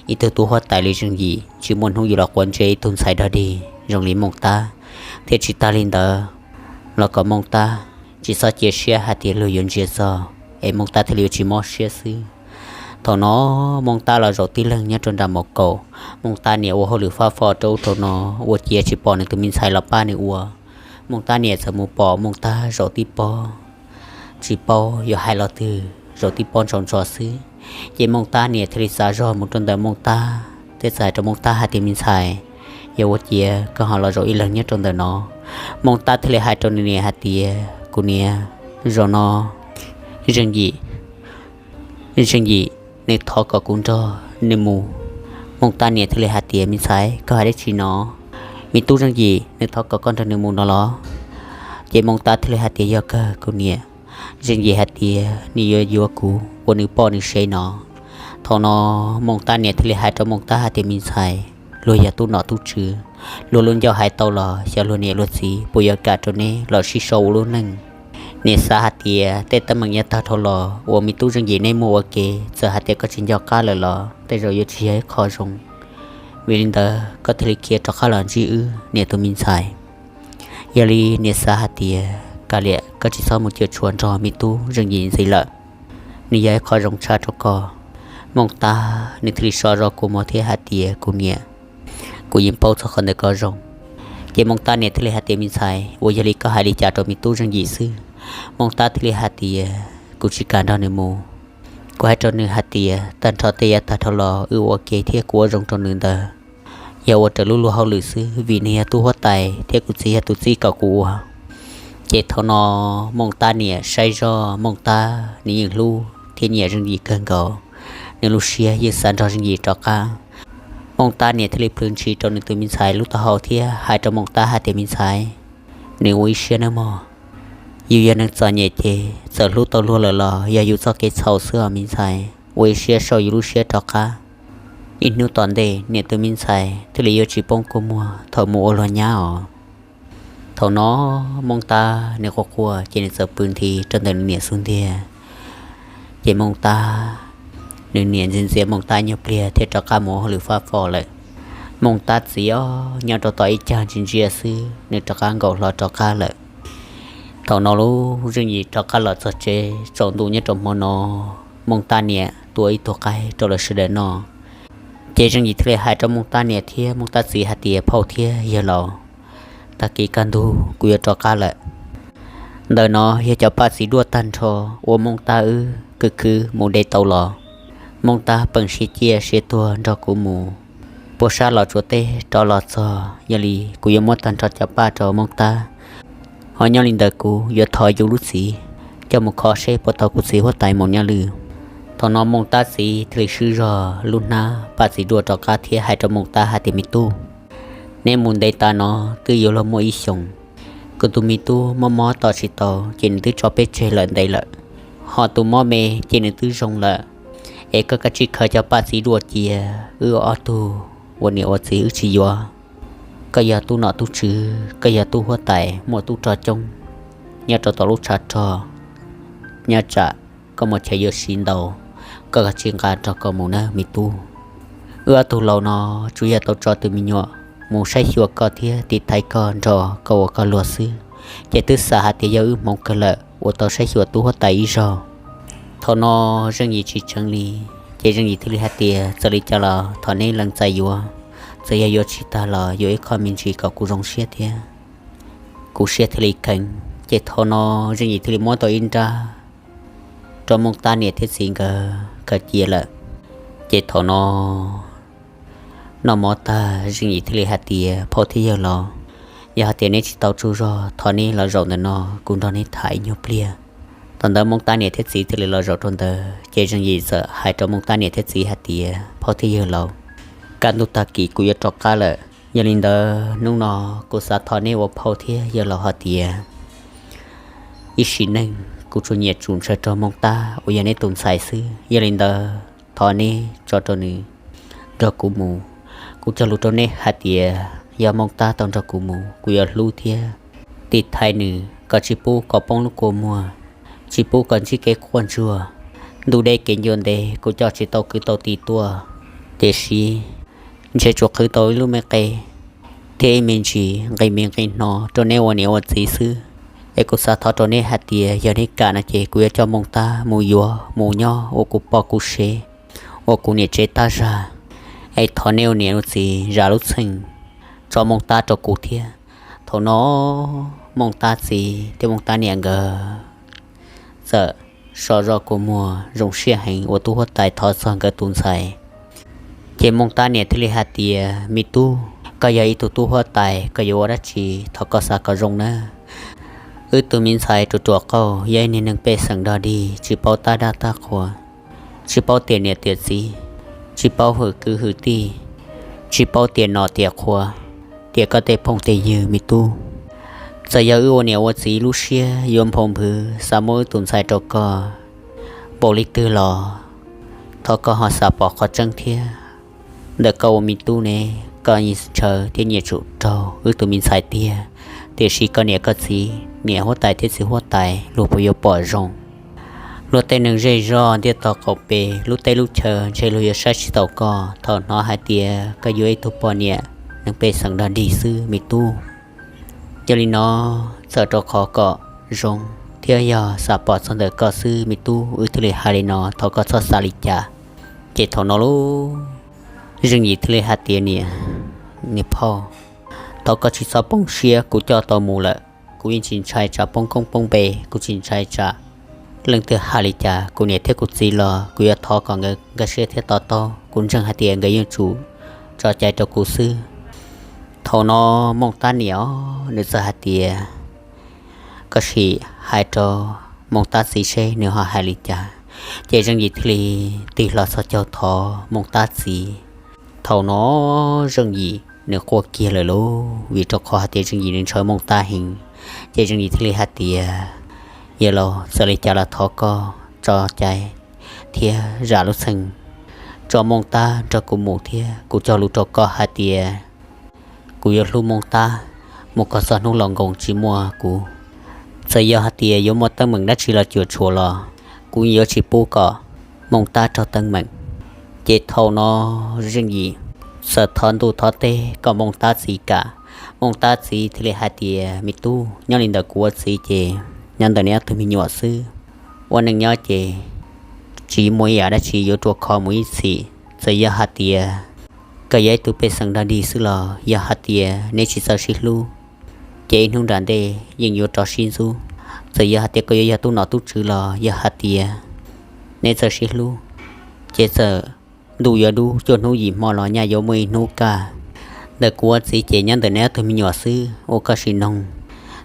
ib tug tub huab tais li Zeej Yim tsis muaj hnub yuav los quav ntsej ib tug ntxhais dog dig zoo li Mooj Tab, thiab tsis tas li ntawd los kom Mooj Tab tsis txhob cia siab hais tias luag yuav ntsia txog es Mooj Tab thiaj li yuav tsis mob siab xwb. Thaum no Mooj Tab los zaum tib leeg nyob rau nram mos kaum, Mooj Tab niam ua hauj lwm fab fo rau ub rau no, ua ciav tsis pom nws tus me ntxhais los pab nws ua. Mooj Tab niam txawm mus pom Mooj Tab zaum tib pob, tsis paub yuav hais los twg, zaum tib pob ntsaus ntso xwb. Ces Mooj Tab niam thiaj li xav zog mus rau ntawm Mooj Tab thiab txawm hais rau Mooj Tab hais tias me ntxhais, yog ua ciav koj ho los zaum ib leeg nyob rau ntawm no? Mooj Tab thiaj li hais rau nws niam hais tias kuv niam, zaum no Zeej Yim, Zeej Yim nws thov kom kuv nrog nws mus. Mooj Tab niam thiaj li hais tias me ntxhais, koj hais dab tsi no? Me tub Zeej Yim nws thov kom koj nrog nws mus no los? Ces Mooj Tab thiaj li hais tias yog kawg kuv niam, Zeej Yim hais tias nws yuav yuav kuv ua nws poj nws sev no. Thaum no Mooj Tab niam thiaj li hais rau Mooj Tab hais tias me ntxhais, luag yog tub nom tub tswv, luag lub ncauj hais tau los xyov luag niam luag txiv puas yuav kam rau neb los sib sau ua lub neej. Niam xav hais tias tej teeb meem yav tag dhau los uas me tub Zeej Yim neb muaj ua ke, txawm hais tias koj tsis nco qab lawm los tej zaum yuav tsis yog ib qho zoo. Vim li ntawd koj thiaj li khiav rov qab los ntsib wb niam tus me ntxhais. Yog li niam xav hais tias kav liam koj tsis txhob mus cuam tshuam nrog me tub Zeej Yim ntxiv lawm, nws yog ib qho zoo tshaj rau koj. Mooj Tab nws thiaj li so zog kua muag thiab hais tias kuv niam, kuv yeej paub txog qhov ntawd kom zoo. Ces Mooj Tab niam thiaj li hais tias me ntxhais, uas yog li koj hais li cas rau me tub Zeej Yim xwb? Mooj Tab thiaj li hais tias kuv tsis kam nrog nws mus. Kuv hais rau nws hais tias tag nrho tej yav tag dhau los wb ua ke thiab kuv ua zoo rau nws ntawd yog ua raws lub luag hauj lwm xwb, vim nws yog tub huab tais thiab kuv txiv yog tus txib kom kuv ua. Ces thaum no Mooj Tab niam saib zog, Mooj Tab nws yeej hlub thiab nyiam Zeej Yim kawg nkaus, nws lub siab yeej xav nrog Zeej Yim rov qab. Mooj Tab niam thiaj li plhws ntshis rau nws tus me ntxhais lub taub hau thiab hais rau Mooj Tab hais tias me ntxhais, nws ua ib siab nawb mog, yus yog neeg txom nyem ces txawm hlub tau luag lawm los yog yus txoj kev txhaum xwb os me ntxhais, ua ib siab sau yus lub siab rov qab. Ib hnub tom ntej niam tus me ntxhais thiaj li yuav tsis poob kua muag thaum mus ua luag nyab os. Thaum no Mooj Tab nws quaj quaj ces nws txawm pw nthi rau ntawm nws niam xub ntiag. Ces Mooj Tab, nws niam ntxias ntxias Mooj Tab nyuag pliag thiab rov qab mus ua hauj lwm fab fo lawm. Mooj Tab txiv os, nyob rau tom ib cag ntsia ntsia xwb nws rov qab nkaum hlo rov qab lawm. Thaum no lub Zeej Yim rov qab los txog tsev tsaus ntuj nyob rau hmo no, Mooj Tab niam tua ib tug qaib rau lawv sawv daws noj. Ces Zeej Yim thiaj li hais rau Mooj Tab niam thiab Mooj Tab txiv hais tias phauj thiab yawg laus, tag kis kaj ntug kuv yuav rov qab lawm. Ntawm no yog cov paj txiv duaj tag nrho uas Mooj Tab wb khwv khwv mus de tau los. Mooj Tab peem siav ciaj siav tuag nrog kuv mus puag sab Los Tsuas teb rov los txog, yog li kuv yuav muab tag nrho cov paj rau Mooj Tab. Ho nyob li ntawd kuv yuav thov yus lub txiv coj mus kho seb puas tau kuv txiv huab tais Maum Nyaj Lwm. Thaum no Mooj Tab txiv thiaj li swb zog lub hnab paj txiv duaj rov qab thiab hais rau Mooj Tab hais tias me tub, neb mus ntev tas no twb yuav luag muaj ib xyoos, Kuv tus me tub mob mob tos tsis tau ces nws twb tso peb tseg lawm ntev lawm, ho tus mob me ces nws twb zoo lawm. Es koj kav tsij khaws cov paj txiv dua cia, wb ob tug ua niam ua txiv wb tsis yuav. Koj yog tub nom tub tswv, koj yog tub huab tais muaj tub rog coob nyob rau tom lub tshav rog, nyob tsam koj muaj chaw yuav siv ntau, koj kav tsij nqa nrog koj mus nawb me tub. Wb ob tug laus no tsuas yog tau tso tus me nyuam mus saib xyuas koj thiab tiv thaiv koj nrog koj ua koj luag xwb, ces twb xav hais tias yog wb hmoov kawg lawm uas tau saib xyuas tub huab tais ib zaug. Thaum no Zeej Yim tsis tseev li, ces Zeej Yim thiaj li hais tias txawm li cas los thov neb lees txais yuav, txawm yog yuav tsis tag los yuav ib qho me ntsis kom kuv zoo siab thiab. Kuv siab thiaj li kheev. Ces thaum no Zeej Yim thiaj li muab tau ib nrab rau Mooj Tab niam thiab txiv nkawd khaws cia lawm. Ces thaum no noj mov tag Zeej Yim thiaj li hais tias phauj thiab yawg laus, yog hais tias neb tsis tau tsaug zog thov neb los zaum ntawm no kuv nrog neb tham ib nyuag pliag. Thaum ntawd Mooj Tab niam thiab txiv thiaj li los zaum rau ntawd, ces Zeej Yim txawm hais rau Mooj Tab niam thiab txiv hais tias phauj thiab yawg laus, kaj ntug tag kis kuv yuav rov qab lawm, yog li ntawd hnub no kuv xav thov neb ua phauj thiab yawg laus hais tias ib sim neej kuv tsuas nyiam tsum ntshaw rau Mooj Tab uas yog neb tus ntxhais xwb, yog li ntawd thov neb tso rau nws nrog kuv mus. Kuv cog lus rau neb hais tias yog Mooj Tab tau nrog kuv mus kuv yuav hlub thiab tiv thaiv nws kom tsis pub kom poob lub kua muag, tsis pub kom ntsib kev quaj ntsuag. Ntuj deb kev ncua ntev kuv coj tsis tau kwv tau tij tuaj, tiam sis ntshe tsuas qhwv tau ib lub me qe thiab ib me ntsis nqi me nqi hno rau neb ua niam ua txiv xwb. Es kuv xav thov rau neb hais tias yog neb kam no ces kuv yuav coj Mooj Tab mus yuav mus nyob ua kuv poj kuv sev, ua kuv niam tsev tab zag. Es thov neb ua niam ua txiv zam lub txim tso Mooj Tab rau kuv thiab. Thaum no Mooj Tab txiv thiab Mooj Tab niam nkawd txawm so zog kua muag zoo siab heev uas tub huab tais thov txog nkawd tus ntxhais. Ces Mooj Tab niam thiaj li hais tias me tub, koj yog ib tug tub huab tais koj yuav ua dab tsi thov koj xav kom zoo nawb. Wb tus me ntxhais ruam ruam qauj yog ib niag neeg pej xeem dog dig tsis paub tab dab tab qhua, tsis paub tiam niam tiam txiv, tsis paub hwm kwv hwm tij, tsis paub tiam nom tiam qhua, tiam koj tej phooj tej ywg me tub. Txawm yog wb ua niam ua txiv lub siab yuav nphau nphwv xav muab wb tus ntxhais rau koj npaum li twg los thov koj ho xav pom qhov tseeb thiab. Ntawm koj ua me tub ne, koj ntshaw thiab nyiam tsum raug wb tus me ntxhais tiag, tiam sis koj niam koj txiv, niam huab tais thiab txiv huab tais luag puas yuav pom zoo? Luag tej neeg zej zog ntiaj tog qaum pes lub teb lub chaw ntshe luag yuav saib tsis taus koj thaum hnov hais tias koj yuav ib tug poj niam neeg pej xeem dog dig xwb me tub. Yog li no, txawm rau qhov kom zoo thiab yog xav pom txog ntawm koj xwb me tub, wb thiaj li hais li no, thov koj txhob xav li cas. Ces thaum no lub Zeej Yim thiaj li hais tias niam, niam phauj, thov koj tsis txhob poob siab, kuv coj tau mus lawm, kuv yeej tsis ntshai tsam poob koob poob npe, kuv tsis ntshai tsam leej twg hais li cas, kuv niam thiab kuv txiv los kuv yuav thov kom nkawd nkag siab thiab to taub, kuv ntseeg hais tias nkawd yeej tsum tso cai rau kuv xwb. Thaum no Mooj Tab niam os nws txawm hais tias, koj sim hais rau Mooj Tab txiv seb nws ho hais li cas. Ces Zeej Yim thiaj li tig hlo txhos caug thov Mooj Tab txiv. Thaum no Zeej Yim nws quaj kiag lawm lauj, vim rau qhov hais tias Zeej Yim nws ntshaw Mooj Tab heev. Ces Zeej Yim thiaj li hais tias, yawg laus, txawm li cas los thov koj tso cai thiab zam lub txim tso Mooj Tab nrog kuv mus thiab kuv cog lus rau koj hais tias kuv yuav hlub Mooj Tab mus kom txog hnub laus nkoos tsis muaj kuv. Txawm yog hais tias yuav muaj teeb meem dab tsi los cuam tshuam los kuv yuav tsis pub kom Mooj Tab raug teeb meem. Ces thaum no Zeej Yim txawm thov ntuj thov teb kom Mooj Tab txiv kam. Mooj Tab txiv thiaj li hais tias, me tub, nyob li ntawm kuv ua txiv ces nyob ntawm neb ob tug me nyuam xwb. Ua neej nyob ces tsis muaj ib yam dab tsi yuav rua kho mus ib txhis. Txawm yog hais tias koj yog ib tug pej xeem dog dig xwb los yog hais tias neb tsis txawj sib hlub, ces ib hnub nram ntej yeej yuav rov sib ntxub. Txawm yog hais tias koj yuav yog tub nom tub tswv los yog hais tias neb txawj sib hlub, ces txawm ntuj yuav dub cuaj hnub yim hmo los nyaj yuav muaj ib hnub kaj. Ntawm kuv ua txiv ces nyob ntawm neb ob tug me nyuam xwb, ua koj sim noog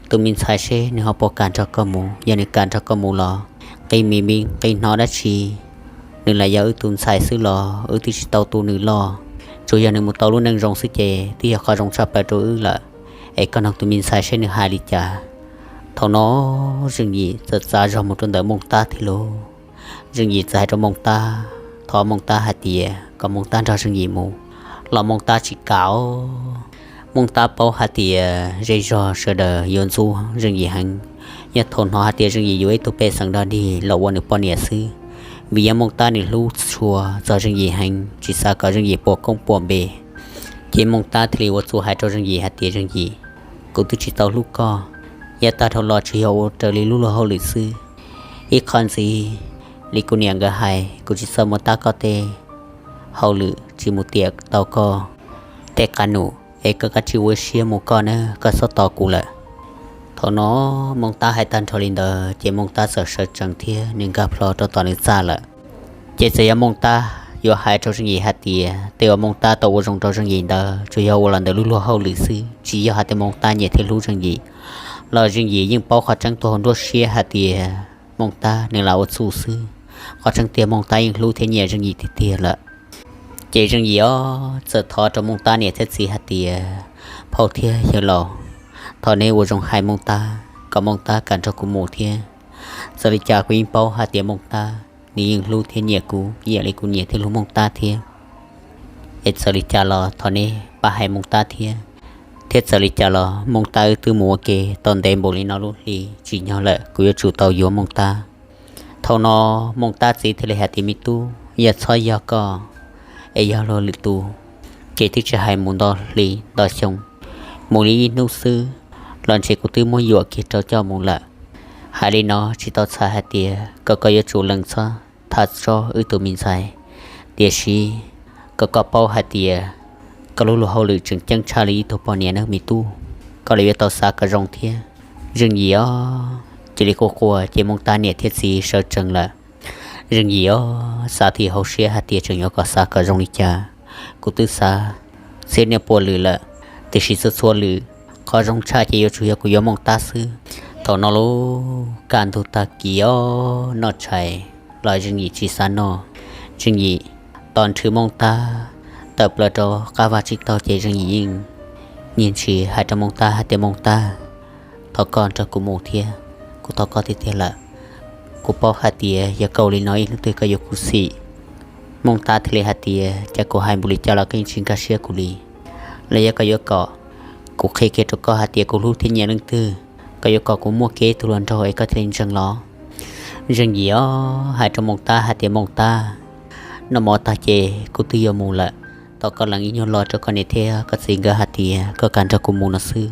tus me ntxhais seb nws ho puas kam nrog koj mus. Yog nws kam nrog koj mus los nqi mi mi nqi hnov dab tsi, nws lam yog wb tus ntxhais xwb los wb twb tsis tau tu nws loj. Tsuas yog nws mus tau lub neej zoo xwb ces twb yog qhov zoo tshaj plaws rau wb lawm. es koj nug tus me ntxhais seb nws hais li cas. Thaum no Zeej Yim txawm txav zog mus rau ntawm Mooj Tab thiab lauj. Zeej Yim txawm hais rau Mooj Tab, thov Mooj Tab hais tias kom Mooj Tab nrog Zeej Yim mus, los Mooj Tab tsis kam. Mooj Tab paub hais tias zej zog sawv daws yuav ntxub Zeej Yim heev, yog thaum hnov hais tias Zeej Yim yuav ib tug pej xeem dog dig los ua nws poj niam xwb, vim yog Mooj Tab nws hlub tshua txog Zeej Yim heev, tsis xav kom Zeej Yim puas koob puas npe. Ces Mooj Tab thiaj li ua txuj hais rau Zeej Yim hais tias, Zeej Yim, kuv twb tsis tau hlub koj, yav tag dhau los tsuas yog ua raws li lub luag hauj lwm xwb. Ib qho ntxiv, li kuv niam nkawd hais, kuv tsis txawj mus tab koj tej hauj lwm, tsis mus tiam tau koj tej qab num, es koj kav tsij ua siab mus koj nawb, koj txhob tos kuv lawm. Thaum no Mooj Tab hais tag nrho li ntawd ces Mooj Tab txawm sawv tsees thiab nws nkag plho rau tom nws txaj lawm. Ces txawm yog Mooj Tab yuav hais rau Zeej Yim hais tias tej uas Mooj Tab tau ua zoo rau Zeej Yim ntawd tsuas yog ua los ntawm lub luag hauj lwm xwb, tsis yog hais tias Mooj Tab nyiam thiab hlub Zeej Yim. Los Zeej Yim yeej paub qhov tseeb tuaj hauv nruab siab hais tias Mooj Tab nws lam ua txuj xwb, qhov tseeb tiag Mooj Tab yeej hlub thiab nyiam Zeej Yim tiag tiag lawm. Ces Zeej Yim ob txawm thov rau Mooj Tab niam thiab txiv hais tias, phauj thiab yawg laus, thov neb ua zoo hais Mooj Tab kom Mooj Tab kam nrog kuv mus thiab. Txawm li cas kuv yeej paub hais tias Mooj Tab nws yeej hlub thiab nyiam kuv ib yam li kuv nyiam thiab hlub Mooj Tab thiab. Es txawm li cas los thov neb pab hais Mooj Tab thiab, thiab txawm li cas los Mooj Tab wb twb mus ua ke tau ntev npaum li no lub hli tsim nyog lawm, kuv yuav tsum tau yuav Mooj Tab. Thaum no Mooj Tab txiv thiaj li hais tias, me tub, yog txhob yog koj es yog luag lwm tus, ces twb tsis hais mus nto hli nto xyoo, mus li ib hnub xwb los ntshe kuv twb muab yuam kiag rau coj mus lawm. Hais li no tsis tau txhais hais tias kom koj yuav tsum lees txhob tham txog wb tus me ntxhais, tiam sis kom koj paub hais tias koj lub luag hauj lwm tseem ceeb tshaj li ib tug poj niam nawb me tub, koj li yuav tau xav kom zoo thiab. Zeej Yim ob cia li quaj quaj ces Mooj Tab niam thiab txiv sawv tsees lawm. Zeej Yim ob xav tib hauv siab hais tias tseem yuav kom xav kom zoo li cas, kuv twb xav txhiab niaj pua lwm lawm, tiam sis txhua txhua lwm qhov zoo tshaj ces yuav tsum yog kuv yuav Mooj Tab xwb. Thaum no lub kaj ntug tag kis ob noj tshais los Zeej Yim tsis xav noj. Zeej Yim tos nrhw Mooj Tab tawm plaws rau qab vaj tsib taug ces Zeej Yim yeej nyiag ntshis hais rau Mooj Tab hais tias, Mooj Tab, thov koj nrog kuv mus thiab, kuv thov koj tiag tiag lawm. Kuv paub hais tias yog koj ua li no ib hnub twg koj yuav khuv xim. Mooj Tab thiaj li hais tias, cas kuv hais npaum li cas los koj yeej tsis nkag siab kuv li. Los yog koj yuav kom kuv qhia kiag rau koj hais tias kuv hlub thiab nyiam leej twg, koj yuav kom kuv muaj kiag ib tug hluas nraug es koj thiaj li ntseeg los? Zeej Yim ob hais rau Mooj Tab hais tias, Mooj Tab, noj mov tag ces kuv twb yuav mus lawm, thov koj lees ib nyuag lo rau koj niam thiab koj txiv nkawd hais tias koj kam nrog kuv mus no xwb.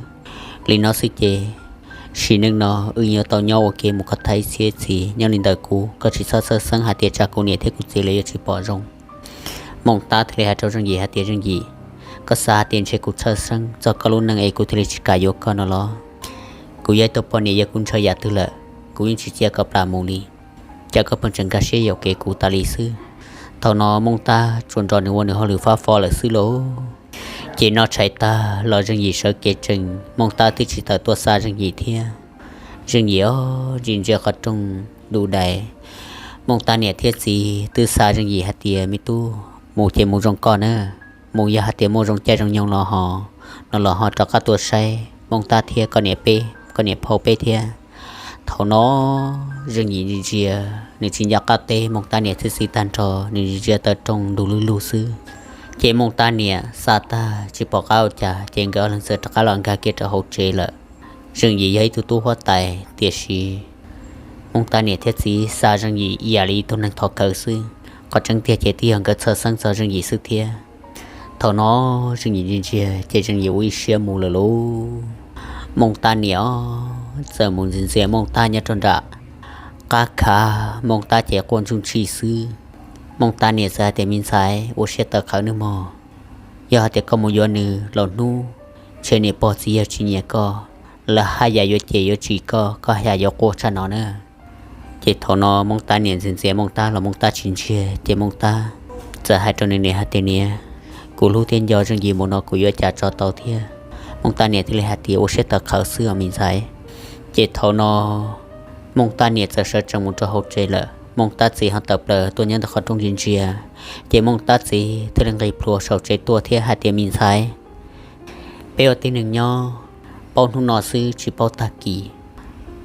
Li no xwb ces sim neej no wb yuav tau nyob ua ke mus kom tag ib txhiab txhiv, nyob li ntawm kuv koj tsis txhob txhawj xeeb hais tias tsam kuv niam thiab kuv txiv lawv yuav tsis pom zoo. Mooj Tab thiaj li hais rau Zeej Yim hais tias, Zeej Yim, koj xav hais tias ntshe kuv txhawj xeeb txog koj lub neej es kuv thiaj li tsis kam yuav koj no los? Kuv yog ib tug poj niam, yog kuv ntshaw yam twg lawm kuv yeej tsis cia koj plam mus li. Cas koj pheej tseem nkag siab yuam kev kuv tas li xwb? Thaum no Mooj Tab tsuas nrog nws ua nws hauj lwm fab fo lawm xwb lauj. Ces noj tshais tag los Zeej Yim sawv kev tsees, Mooj Tab twb tsis tawm tuaj xa Zeej Yim thiab. Zeej Yim ob ntsia ntsia qhov rooj du dais, Mooj Tab niam thiab txiv twb xa Zeej Yim hais tias, me tub, mus ces mus zoo koj na, mus yog hais tias muaj zoo caij zoo nyoog los ho, no los ho rov qab tuaj saib Mooj Tab thiab koj niam peb, koj niam phauj peb thiab. Thaum no Zeej Yim ntsia ntsia, nws tsis nco qab teb Mooj Tab niam thiab txiv tag nrho, nws ntsia ntsia taw rooj nrug lug lug xwb. Ces Mooj Tab niam xa tag tsis pom qab ua cas ces nkawd ob leeg txawm rov qab los nkag kiag rau hauv tsev lawm. Zeej Yim yog ib tug tub huab tais tiam sis Mooj Tab niam thiab txiv xa Zeej Yim ib yam li ib tug neeg thov khawv xwb. Qhov tseeb tiag ces twb yog nkawd txhawj xeeb txog Zeej Yim xwb thiab. Thaum no Zeej Yim ntsia ntsia ces Zeej Yim ua ib siab mus lawm lauj. Mooj Tab niam txawm mus ntxias ntxias Mooj Tab nyob rau nram qab khav, Mooj Tab ces quaj ntsuj ntshis xwb. Mooj Tab niam txawm hais tias, me ntxhais, ua siab tawv qhawv nawb mog. Yog hais tias koj mus yuav nws los hnub ntshe niam pog txiv yawg tsis nyiam koj, lawv haj yam yuav cem yuav tsis koj, koj haj yam yuav quaj tshaj no na. Ces thaum no Mooj Tab niam ntxias ntxias Mooj Tab los Mooj Tab tsis ntsia, ces Mooj Tab txawm hais rau nws niam hais tias, niam, kuv hlub thiab nco Zeej Yim mus no kuv yuav ua cas tso tau thiab. Mooj Tab niam thiaj li hais tias, ua siab tawv qhawv xwb os me ntxhais. Ces thaum no Mooj Tab niam txawm sawv tsees mus rau hauv tsev lawm, Mooj Tab txiv ho tawm plaws tuaj nyob ntawm qhov rooj ntsia ntsia. Ces Mooj Tab txiv thiaj li nqis plhuav saum tsev tuaj thiab hais tias, me ntxhais, peb ua tib neeg nyob, paub hnub no xwb tsis paub tag kis,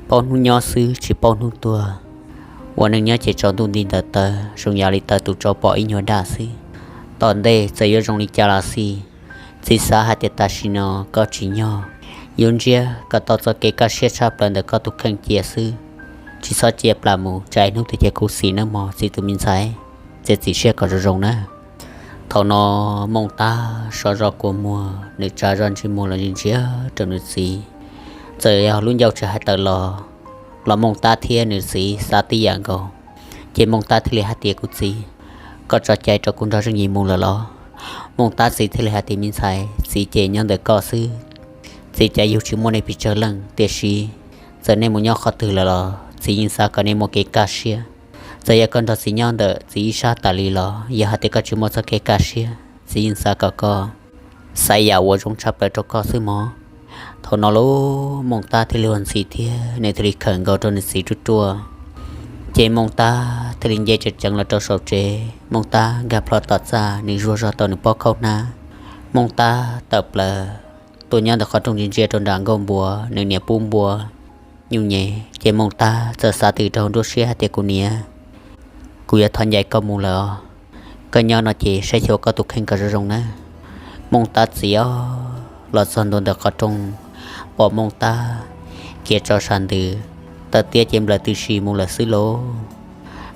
paub hnub nyob xwb tsis paub hnub tuag. Ua neej nyob ces tsaus ntuj nti ntawd tawv zoo yam li tawv tus tsau pom ib nyuag daj xwb. Tom ntej txawm yuav zoo li cas los xij, txiv xav hais tias tam sim no koj tsis nyob, yuav ntsiab kom tau txoj kev kaj siab tshaj plaws ntawm koj tus kheej cia xwb. Tsis txhob cia plam mus, tsam ib hnub twg ces khuv xim nawb mog txiv tus me ntxhais, txiav txim siab kom zoo zoo na. Thaum no Mooj Tab sov zog kua muag, nws tsa zog ntsej muag los ntsia rau nws txiv. Txawm yog lub ncauj tsis hais tawm los, los Mooj Tab thiab nws txiv xav tib yam nkaus. Ces Mooj Tab thiaj li hais tias, kuv txiv, koj tso cai rau kuv nrog Zeej Yim mus lawm los? Mooj Tab txiv thiaj li hais tias, me ntxhais, txiv ces nyob ntawm koj xwb, txiv cas yug tsis muaj nej pes tsawg leej, tiam sis txawm nej mus nyob qhov twg lawm los txiv yeej xav kom nej muaj kev kaj siab. Txawm yog koj nrog txiv nyob ntawm txiv ib sab tas li los yog hais tias koj tsis muaj txoj kev kaj siab, txiv yeej xav kom koj xaiv yam uas zoo tshaj plaws rau koj xwb mog. Thaum no lub Mooj Tab thiaj li ua ntxhi thiab nws thiaj li khawm nkaus rau nws txiv ruaj ruaj. Ces Mooj Tab thiaj li nce tsev tseev los rau saum tsev. Mooj Tab nkag plho tom txaj, nws zuag zog tau nws pob khaub hnab. Mooj Tab tawm plaws tuaj nyob ntawm qhov rooj ntsia ntsia rau nram nkuaj npua, nws niam pub npua nyuj nyem. Ces Mooj Tab txawm xav twb rau nruab siab hais tias, kuv niam, kuv yuav thov ncaim koj mus lawm os. Koj nyob no ces saib xyuas koj tus kheej kom zoo zoo nawb. Mooj Tab txiv os, los txog ntua ntawm qhov rooj, pom Mooj Tab khiav tso sas ntws, tawm tiab ces nplawm tib si mus lawm xwb lauj.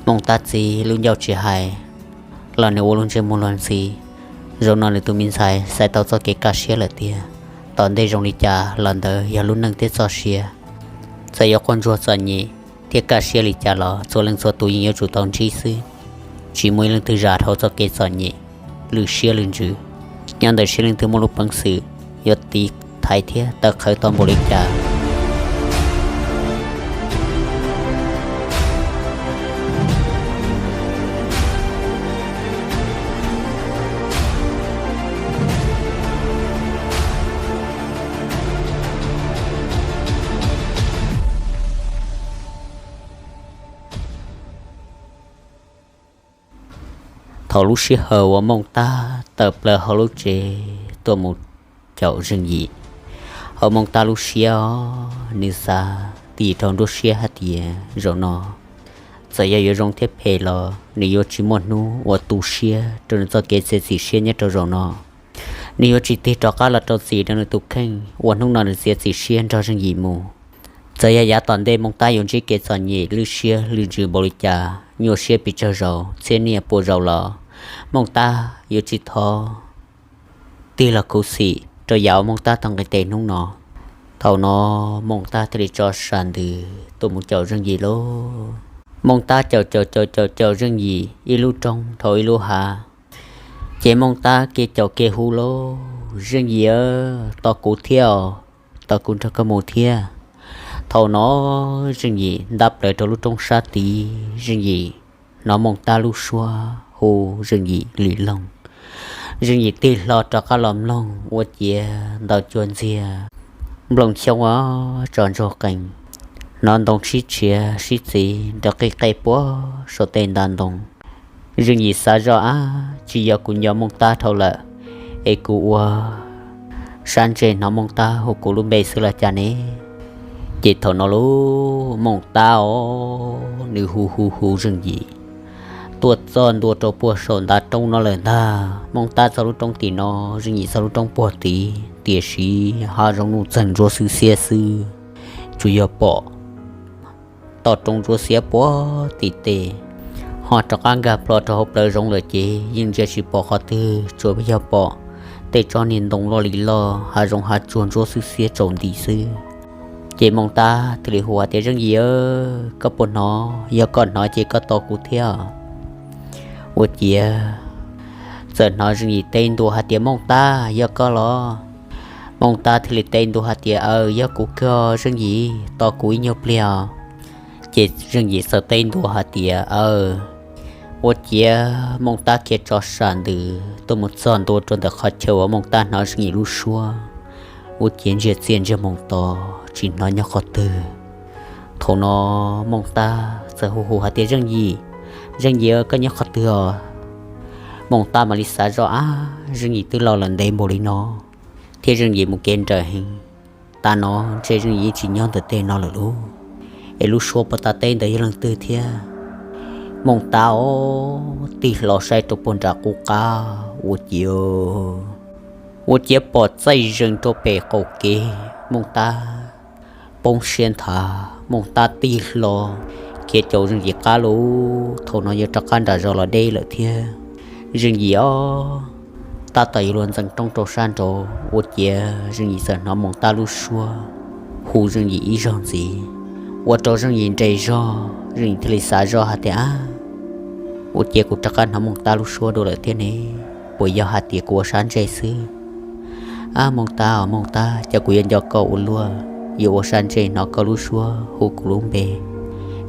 Mooj Tab txiv lub ncauj tsis hais los nws ua lub ntsej muag luag ntxhi. Zaum no nws tus me ntxhais xaiv tau txoj kev kaj siab lawm tiag. Tom ntej zoo li cas los ntawd yog lub neej thiab txoj sia. Txawm yuav quaj ntsuag txom nyem thiab kaj siab li cas los txhua leej txhua tus yeej yuav tsum tau ntsib xwb. Tsis muaj ib leej twg zam dhau txoj kev txom nyem, lwj siab lwj ntsws. Nyob ntawm siab leej twg muaj lub peev xwm yuav tiv thaiv thiab tawv qhawv tau npaum li cas. Thaum lub sij hawm uas Mooj Tab tawm plaws hauv lub tsev tuaj mus caum Zeej Yim, hauv Mooj Tab lub siab, nws xav tib rau nruab siab hais tias zaum no txawm yog yuav zoo thiab phem los nws yuav tsis muaj hnub uas tu siab rau nws txoj kev txiav txim siab nyob rau zaum no. Nws yuav tsis tig rov qab los rau txim rau nws tus kheej uas hnub no nws txiav txim siab nrog Zeej Yim mus. Txawm yog yav tom ntej Mooj Tab yuav ntsib kev txom nyem lwj siab lwj ntsws npaum li cas, nyuaj siab pes tsawg zaus, txhiab niaj pua zaus los Mooj Tab yuav tsis thov tig los khuv xim rau yam uas Mooj Tab tau nqis tes hnub no. Thaum no Mooj Tab thiaj li tso sam ntws tuaj mus caum Zeej Yim lauj. Mooj Tab caum caum caum caum caum Zeej Yim ib lub roob dhau ib lub hav. Ces Mooj Tab kev caum kev hu lauj, Zeej Yim, tos kuv thiab os, tos kuv nrog koj mus thiab. Thaum no Zeej Yim ntab plaws rau lub roob sab tid, Zeej Yim hnov Mooj Tab lub suab hu Zeej Yim lwm loog. Zeej Yim tig hlo rov qab los mloog ua ciav ntaus cuag ntxiag, nplooj xyoob os tso ntsoog qees, hnov ntoo sib tshiav sib txiv nrov qij qej puag saum tej nta ntoo. Zeej Yim xav zoj, ab, tsis yog kuv nco Mooj Tab dhau lawm, es kuv ua sab ntsej hnov Mooj Tab hu kuv lub npe xwb los cas ne? Ces thaum no lub Mooj Tab os, nws hu hu hu Zeej Yim tuaj txog ntua rau puag saum ntav roob no lawm ntag. Mooj Tab txog lub roob tim no, Zeej Yim txog lub roob puag tid, tiam sis hav zoov nuj txeeg ntsuab xwb xiab xwb, tsuas yog pom toj roob ntsuab xiab puag tim tej. Ho rov qab nkag plho rau hauv plawv zoov lawm ces yeej ntsia tsis pom qhov twg, tsuas yog pom tej tsob niag ntoo loj li loj, hav zoov hav tsuag ntsuab xwb xiab tsaus nti xwb. Ces Mooj Tab thiaj li hu hais tias, Zeej Yim, koj puas hnov? Yog koj hnov ces koj tos kuv thiab. Ua ciav txawm hnov Zeej Yim teb ntua hais tias, Mooj Tab, yog koj los? Mooj Tab thiaj li teb ntua hais tias, Aw, yog kuv kawg Zeej Yim, tos kuv ib nyuag pliag os. Ces Zeej Yim txawm teb ntua hais tias, Aw. Ua ciav Mooj Tab khiav tso sam ntws tuaj mus txog ntua rau ntawm qhov chaw uas Mooj Tab hnov Zeej Yim lub suab. Ua ciav ntsiag txiaj ntsiag moo to, tsis hnov nyob qhov twg. Thaum no Mooj Tab txawm hu hu hais tias, Zeej Yim, Zeej Yim, koj nyob qhov twg os? Mooj Tab mam li xav zoj, ab, Zeej Yim twb los lawm ntev npaum li no thiab Zeej Yim mus kev nrawm heev, Tav no ntshe Zeej Yim tsis nyob ntawm tej no lawm lauj. Es lub suab puag ta teb ntawd yog leej twg thiab? Mooj Tab os, tig hlo saib rau puag nram qub qab ua ciav, ua ciav pom txaij zees rau pem qaum kev. Mooj Tab poob siab nthav, Mooj Tab tig hlo khiav caum Zeej Yim qab lauj. Thaum no yuav rov qab nram zos los deb lawm thiab. Zeej Yim os, tab tom yuav luag ntxeev roob rau sab nraud ua ciav Zeej Yim txawm hnov Mooj Tab lub suab hu Zeej Yim ib zaug ntxiv, ua rau Zeej Yim nres zog. Zeej Yim thiaj li xav zoj hais tias, Ab, ua ciav kuv rov qab hnov Mooj Tab lub suab dua lawm thiab ne. Puas yog hais tias kuv ua sab ntsej xwb? Ab Mooj Tab os Mooj Tab, cas kuv yuav nco koj ua luaj, yuav ua sab ntsej hnov koj lub suab hu kuv lub npe,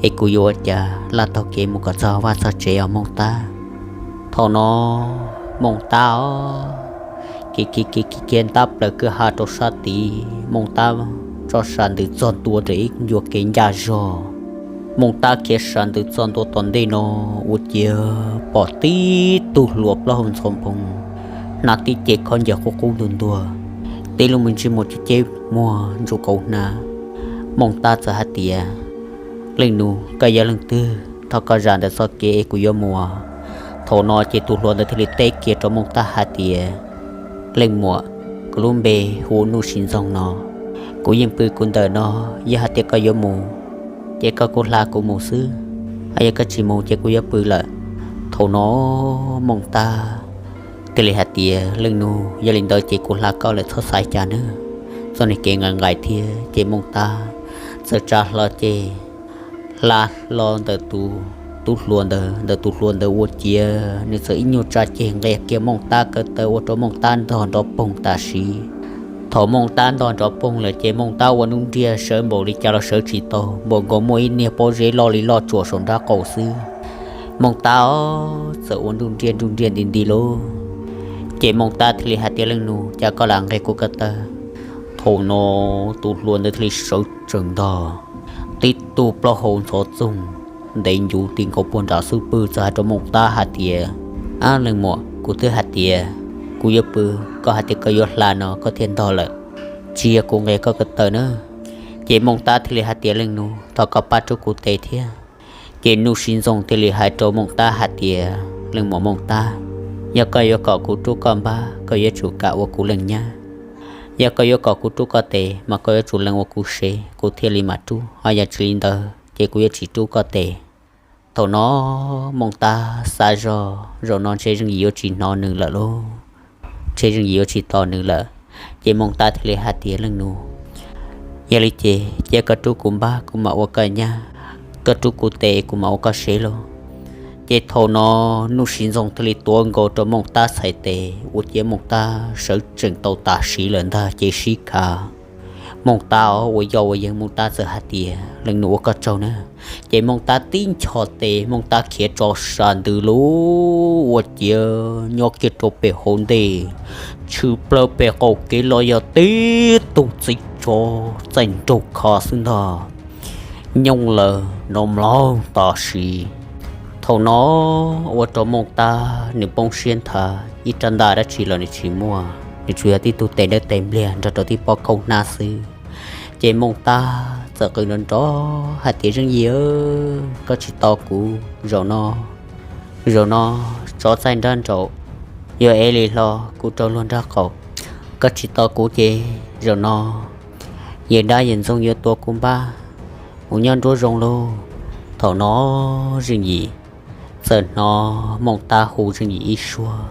es kuv yuav ua cas laj taug kev mus kom txog vaj txog tsev os Mooj Tab. Thaum no Mooj Tab os, khiav khiav khiav khiav ntab plaws kwj ha rau sab tid. Mooj Tab tso sam ntws txog ntua rau ib ncua kev ncaj zog. Mooj Tab khiav sam ntws txog ntua tom ntej no ua ciav pom tib tug hluas plaub hau ntxhov npoo, hnav tib ce khaub ncaws qub qub ntuag ntuag, tib lub me ntsej muag ceb ceb muag ntsuj kauv hnav. Mooj Tab txawm hais tias, Leej nus, koj yog leej twg? Thov koj zam ntawm txoj kev es kuv yuav mus. Thaum no ces tus hluas ntawd thiaj li teb kiag rau Mooj Tab hais tias, Leej muam, kuv lub npe hu ua Nuj Siv Ntxoog no, kuv yeej pw kuv ntawm no, yog hais tias koj yuav mus ces koj kuj hla kuv mus xwb, yog koj tsis mus ces kuv yuav pw lawm. Thaum no Mooj Tab thiaj li hais tias, Leej nus, yog li ntawd ces kuv hla koj lawm, txhob xav cas nawb. Txoj niag kev nqaim nqaim thiab ces Mooj Tab txawm tsa hlo ces hla hlo ntawm tus tub hluas ntawd, ntawm tus hluas ntawd ua ciav nws txawm ib nyuag tsa ceg nqis kiag Mooj Tab ko taw ua rau Mooj Tab ntog nrov poog tam sim. Thaum Mooj Tab ntog nrov poog lawm ces Mooj Tab ua nruj nriaj sawv npaum li cas los sawv tsis tau, npaum nkaus muaj ib niag pob zeb loj li loj tsuam saum nraub qaum xwb. Mooj Tab os, txawm ua nruj nriaj nruj nriaj nti nti lauj. Ces Mooj Tab thiaj li hais tias, Leej nus, cas koj lam nqis kuv ko taw? Thaum no tus hluas ntawd thiaj li sawv tsees ntog tib tug plaub hau ntxhov txoog ntev ncuv ti nkaus puag nram xub pwg txawm hais rau Mooj Tab hais tias, Ab leej muam, kuv twb hais tias kuv yuav pw, koj hais tias koj yuav hla no koj thiaj ntog lawm, tsis yog kuv nqis koj ko taw na. Ces Mooj Tab thiaj li hais tias, Leej nus, thov koj pab rub kuv tes thiab. Ces Nuj Siv Ntxoog thiaj li hais rau Mooj Tab hais tias, Leej muam Mooj Tab, yog koj yuav kom kuv rub koj npab, koj yuav tsum kam ua kuv leej nyab. Yog koj yuav kom kuv rub koj tes mas koj yuav tsum lees ua kuv sev, kuv thiaj li mam rub, ho yog tsis li ntawd ces kuv yuav tsis rub koj tes. Thaum no Mooj Tab xav zog, zaum no ntshe Zeej Yim yuav tsis hnov nws lawm lauj, ntshe Zeej Yim yuav tsis tos nws lawm. Ces Mooj Tab thiaj li hais tias, Leej nus, yog li ces cia koj rub kuv npab kuv mam ua koj nyab, koj rub kuv tes kuv mam ua koj sev lauj. Ces thaum no Nuj Siv Ntxoog thiaj li tuav nkaus rau Mooj Tab txhais tes ua ciav Mooj Tab sawv tsees tau tam sim lawm ntag ces sib khav. Mooj Tab ua yoj ua yees, Mooj Tab txawm hais tias, Leej nus ua koj tsaug na. Ces Mooj Tab tib nchos tes, Mooj Tab khiav tso sam ntws lauj, ua ciav nyob kiag rau pem hauv ntej, tshwm plaws pem qaum kev los yog tib tug txiv tsov txaij nraug kho xwb ntag, nyooj lawm nrov mlaug tam sim. Thaum no ua rau Mooj Tab nws poob siab nthav, ib rab ntaj dab tsi los nws tsis muaj, nws tsuas yog tib tug tes dawb tes npliag nrog rau tib pob kauj hnab xwb. Ces Mooj Tab txawm qw nrov nrov hais tias, Zeej Yim, koj tsis tos kuv zaum no, zaum no tsov txaij nrab nraud yuav ev li hlo kuv rau luag nraub qaum. Koj tsis tos kuv ces zaum no yawm dab yawm ntxoog yuav tua kuv npab mus nyob nruab zoo lauj. Thaum no Zeej Yim txawm hnov Mooj Tab hu Zeej Yim ib suab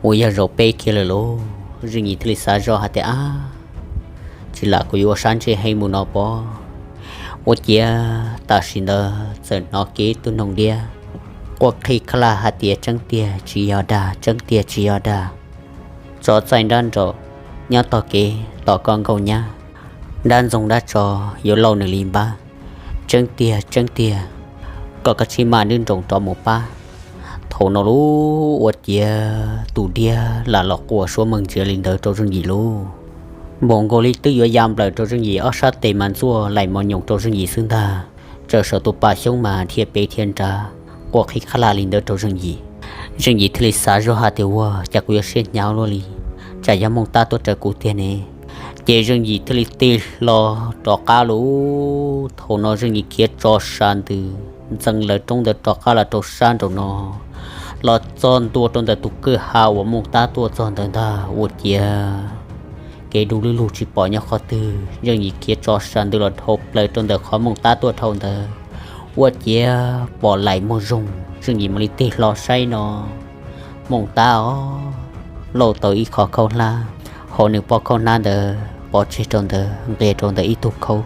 uas yog zaum peb kiag lawm lauj. Zeej Yim thiaj li xav zoj hais tias, Ab, tsis lam kuv yuav ua sab ntsej heev mus no pob. Ua ciav tam sim ntawd txawm hnov kiag ib tug noog diab quaj qhib kha laj hais tias, Tseeb tiag tsis yog dag, tseeb tiag tsis yog dag. Tsov txaij nrab nraud nyob tog kev tos koj nkauj nyab, dab ntxoog dab tsov yuav lauj nws li npab. Tseeb tiag tseeb tiag, koj kav tsij maj nroos rov mus pab. Thaum no lauj, ua ciav tus diab lam los quaj suab meej ntsia li ntawd rau Zeej Yim lauj. Npaum nkaus li twb yuav ya nplawm rau Zeej Yim, ob sab tes mas ntxuaj laim mos nyoos rau Zeej Yim xwb ntag. Tsaws saum tus pas xyoob mas dhia pem dhia nrad, quaj qhib qhab laj li ntawd rau Zeej Yim. Zeej Yim thiaj li xav zoj hais tias, Ua cas kuv yuav siab hnyav luaj li, tsam yog Mooj Tab tuaj raws kuv tiag ne. Ces Zeej Yim thiaj li tig hlo rov qab lauj. Thaum no Zeej Yim khiav tso sa ntws ntxeev lawv roob ntawd rov qab los rau sab nraum no, los txog ntua rau ntawm tus kwj ha uas Mooj Tab tuaj txog ntawd ntag ua ciav kev du lug lug tsis pom nyob qhov twg. Zeej Yim khiav tso sa ntws los dhau plaws rau ntawm qhov Mooj Tab tuaj dhau ntawd, ua ciav pom laim muag zoog. Zeej Yim mam li tig hlo saib no, Mooj Tab os, lauj tau ib qho khaub hlab, hauv nws pob khaub hlab ntawd pov tseg rau ntawd nqis rau ntawm ib tug khaub.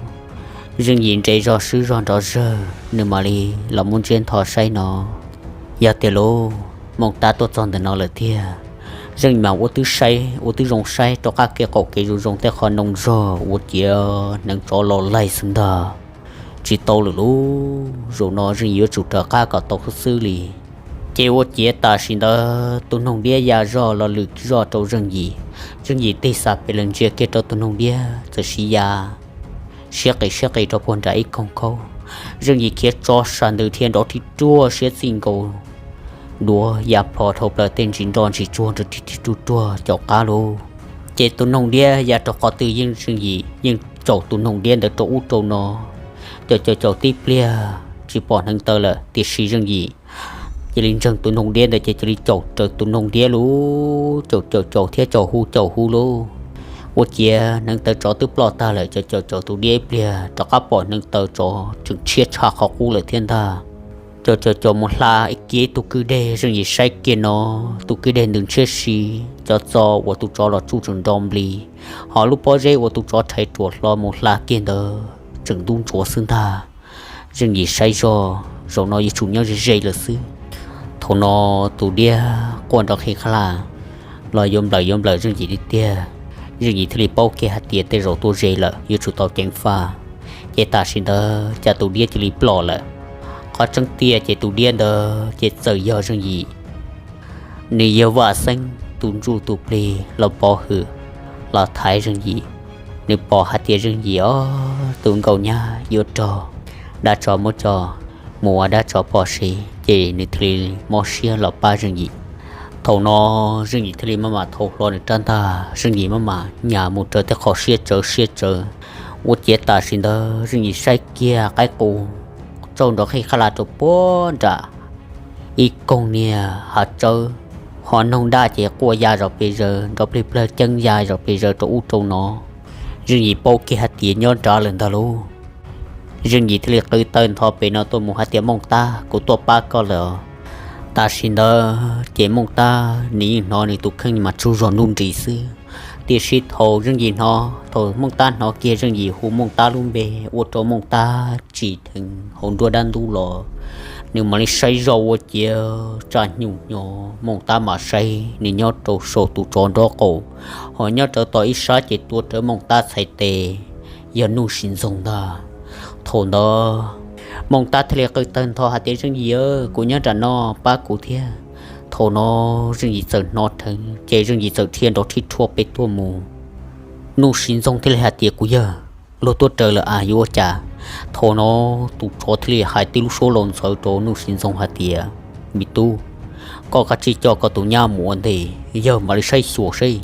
Zeej Yim nres zog swb zog nrov zawg, nws mam li los muab ntsiab ntho saib no, yog tias lauj, Mooj Tab tuaj txog ntawm no lawm tiag. Zeej Yim mas ua twb saib ua twb zoo saib rov qab kev qaum kev zoo zoo tej qhov noo zog ua ciav hneev tsov los laig xwb ntag. Tsis tau lawm lauj, zaum no Zeej Yim yuav tsum rov qab kom tau xwb xwb li. Ces ua ciav tam sim ntawd tus noog diab ya zog los lwm zog rau Zeej Yim. Zeej Yim tig xa pem lawm ntsia kiag rau tus noog diab txawm siv ya siab qis siab qis rau puag nram ib koog khaub. Zeej Yim khiav tso sa ntws dhia nrov rhib ruag siab txij nkaus duav ya plho dhau plaws tej ntsis nroj ntsis tsuag nrov rhib rhib ruag ruag caum qab lauj. Ces tus noog diab ya rau qhov twg yeej Zeej Yim yeej caum tus noog diab ntawd rau ub rau no, caum caum caum tib pliag tsis pom hneev taw lawm tiam sis Zeej Yim cia li ntseeg tus noog diab ntawd ces cia li caum raws tus noog diab lauj, caum caum caum thiab caum hu caum hu lauj. Ua ciav hneev taw tsov twb ploj tag lawm, caum caum caum tus diab ib pliag rov qab pom hneev taw tsov tseem tshiab tshaj qhov qub lawm thiab ntag. Caum caum caum mus hla kiag ib tug kwj deg, Zeej Yim saib kiag no, tus kwj deg ntws ntshiab si, cov txo uas tus tsov los tsuj tseem nro npli, ho lub pob zeb uas tus tsov rhais ruam hlo mus hla kiag ntawd tseem ntub ntsuav xwb ntag. Zeej Yim saib zog zaum no yuav tsum nyob ze ze lawm xwb. Thaum no tus diab quaj nrov qhi qha los yuav nplawm yuav nplawm Zeej Yim li tiag. Zeej Yim thiaj li paub kiag hais tias tej zaum tuaj ze lawm yuav tsum tau ceev faj. Ces tam sim ntawd cas tus diab cia li ploj lawm. Qhov tseeb tiag ces tus diab ntawd ces txawm yog Zeej Yim, nws yog Vaj Xeeb tus ntsuj tus plig los pov hwm los thaiv Zeej Yim. Nws pom hais tias Zeej Yim os tus nkauj nyab yuav raug dab tsov muab coj mus ua dab tsov pov sev, ces nws thiaj li mob siab los pab Zeej Yim. Thaum no Zeej Yim thiaj li maj mam thau hlo nws rab ntaj, Zeej Yim maj mam nyas mus raws tej qho siab tsawv siab tsawv. Ua ciav tam sim ntawd Zeej Yim saib kiag qaib qus tsaug nrov qhij qhaj la rau puag nram ib koog niag hav tsawb, ho noog daj ces quaj ya zom pes zaws nrov plig plawg ceeb ya zom pes zaws rau ub rau no. Zeej Yim paub kiag hais tias nyob nrad lawm ntag lauj. Zeej Yim thiaj li qw tawg ntho pem no tuaj mus hais tias Mooj Tab, kuv tuaj pab koj lawm os. Tam sim ntawd ces Mooj Tab nws yeej hnov nws tus kheej mas tsaug zog nruj nris xwb, tiam sis thaum Zeej Yim hnov, thaum Mooj Tab hnov kiag Zeej Yim hu Mooj Tab lub npe ua rau Mooj Tab tsim dheev hauv nruab dab ntub los, nws mam li saib zoj ua ciav tsa hnyuj nyo Mooj Tab mam saib nws nyob rau saum tus tsov nraub qaum, ho nyob rawv tom ib sab ces tuav rawv Mooj Tab txhais tes yog Nuj Sis Ntxoog ntag. Thaum ntawd Mooj Tab thiaj li qw tawg ntho hais tias Zeej Yim, kuv nyob nram no, pab kuv thiab. Thaum no Zeej Yim txawm hnov dheev ces Zeej Yim txawm dhia nrov rhib rhuaj pem tuaj mus. Nuj Sis Ntxoog thiaj li hais tias kuv yawg, luag tuaj raws lawm as yuav ua cas? Thaum no tus tsov thiaj li hais tib lub suab laus ntxawv rau Nuj Sis Ntxoog hais tias me tub, koj kav tsij coj koj tus nyab mus ua ntej, yawg mam li saib xyuas seb.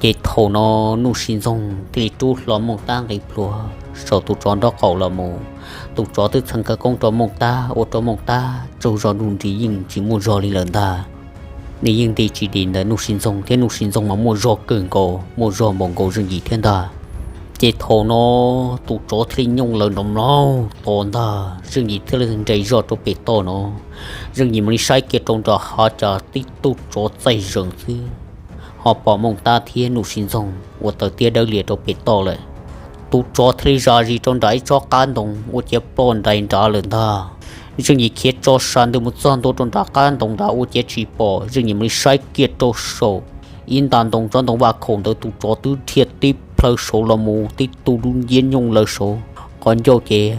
Ces thaum no Nuj Sis Ntxoog thiaj li rub hlo Mooj Tab nqis plhuav saum tus tsov nraub qaum los mus. Tus tsov twb txheev khawv koob rau Mooj Tab ua rau Mooj Tab tsaug zog nruj nris yeej tsis muaj zog li lawm ntag. Nws yeej nti tsis dim ntawm Nuj Sis Ntxoog thiab Nuj Sis Ntxoog mas muaj zog kawg nkaus, muaj zog npaum nkaus Zeej Yim thiab ntag. Ces thaum no tus tsov thiaj li nyooj lawv nrov mlaug to ntag, Zeej Yim thiaj li nres zog rau pem toj no. Zeej Yim mam li saib kiag rau nram hav cas tib tug tsov txaij zees xwb, ho pom Mooj Tab thiab Nuj Sis Ntxoog ua taws tiab dawb lias rau pem toj lawm. Tus tsov thiaj li zam zis rau nram ib tsob qab ntoo ua ciav ploj ntais nrad lawm ntag. Zeej Yim khiav tso sa ntws mus txog ntua rau nram qab ntoo nrad ua ciav tsis pom, Zeej Yim mam li saib kiag rau saum ib nta ntoo, tsob ntoo vaj khaum ntawd tus tsov twb dhia tib plhaw saud los mus, tib tug dub nciab nyooj lawv saud, qhov ncauj ces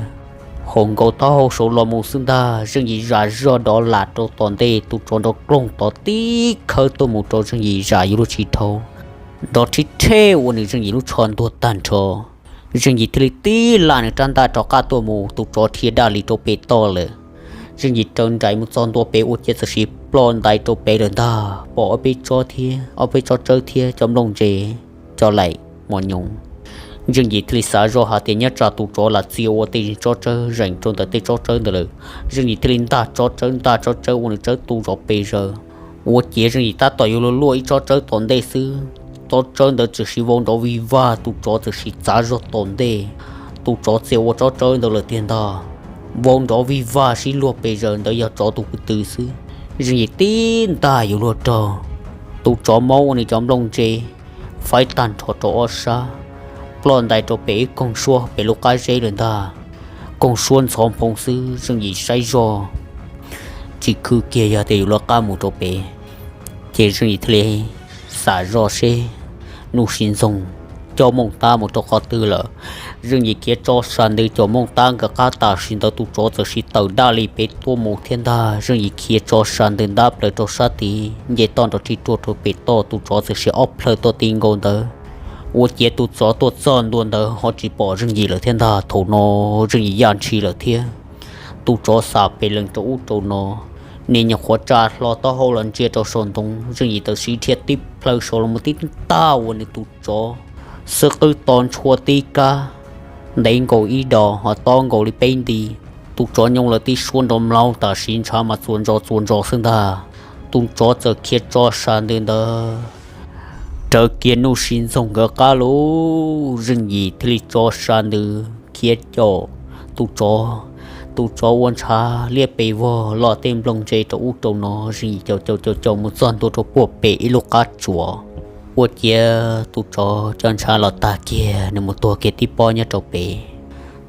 haus nkaus taub hau saud los mus xwb ntag. Zeej Yim zam zog dov lam rau tom ntej, tus tsov nrov kloog tod tib khawb tuaj mus rau Zeej Yim zam yuav luag tsis dhau, nrov rhib rheb ua nws Zeej Yim lub tsho ntuag tag nrho. Zeej Yim thiaj li tib lam nws rab ntaj rov qab tuaj mus, tus tsov dhia daj li rau pem toj lawm. Zeej Yim raws nraim mus txog ntua pem ua ciav txawm sis ploj ntais rau pem lawm ntag. Pom ob peb tsob thiab, ob peb tsob tsawb thiab cov nplooj ntse, cov laim mos nyoos Zeej Yim thiaj li xav zoj hais tias nyob tsam tus tsov lam txia ua tej tsob tsawb zeem rau ntawm tej tsob tsawb ntawd lawm. Zeej Yim thiaj li ntaj tsob tsawb ntaj tsob tsawb ua nws tsawb tu zov pes zaws. Ua ciav Zeej Yim tab tom yuav luag luaj ib tsob tsawb tom ntej xwb, tsob tsawb ntawd txawm sis vau nrov vij vag, tus tsov txawm sis txav zog tom ntej. Tus tsov txia ua tsob tsawb ntawd lawm tiag ntag, vau nrov vij vag sib luag pes zaws ntawd yog tsov tus kwv tw xwb. Zeej Yim tib ntaj yuav luag raug, tus tsov maub ua nws cov nplooj ntse faib tag nrho rau ob sab, ploj ntais rau pem ib koog suab pem lub qab zeb lawm ntag. Koog suab ntxhov nphoo xwb, Zeej Yim saib zoj tsis khwv kiag yog tias yuav luag qab mus rau pem. Ces Zeej Yim thiaj li xav zoj seb Nuj Sis Ntxoog coj Mooj Tab mus rau qhov twg lawm. Zeej Yim khiav tso sa ntws caum Mooj Tab nkawd qab, tam sim ntawd tus tsov txawm sis tawm daj li pem tuaj mus thiab ntag. Zeej Yim khiav tso sa ntws ntab plaws rau sab tid, nce toj nrov rig ruaj rau pem toj, tus tsov txawm sis ob plhaw tuaj ti nkaus ntawd. Ua ciav tus tsov tuaj txog ntua ntawd ho tsis pom Zeej Yim lawm thiab ntag. Thaum no Zeej Yim yaj ntshis lawm thiab. Tus tsov xam pes lees rau ub rau no, nws nyuam qhuav tsa hlo taub hau los ntsia rau saum ntoo. Zeej Yim txawm sis dhia tib plhaw saud los mus tib ntaj ua nws tus tsov xwb qwb to ntshua tib kab, ntev nkaus ib dos ho tob nkaus li peb nti. Tus tsov nyooj lawv tib suab nrov mlaub, tam sim ntshav mas txuas ntsos txuas ntsos xwb ntag. Tus tsov txawm khiav tso sa ntws ntawd rawv kiag Nuj Sis Ntxoog nkawd qab lawm. Zeej Yim thiaj li tso sa ntws khiav caum tus tsov. Tus tsov ua ntshav liab pes vog loj tej nplooj ntse rau ub rau no, Zeej Yim caum caum caum caum mus txog ntua rau puag pem ib lub qab tsuas. Ua ciav tus tsov cov ntshav los tag kiag, nws mus tuag kiag tib pob nyob rau pem.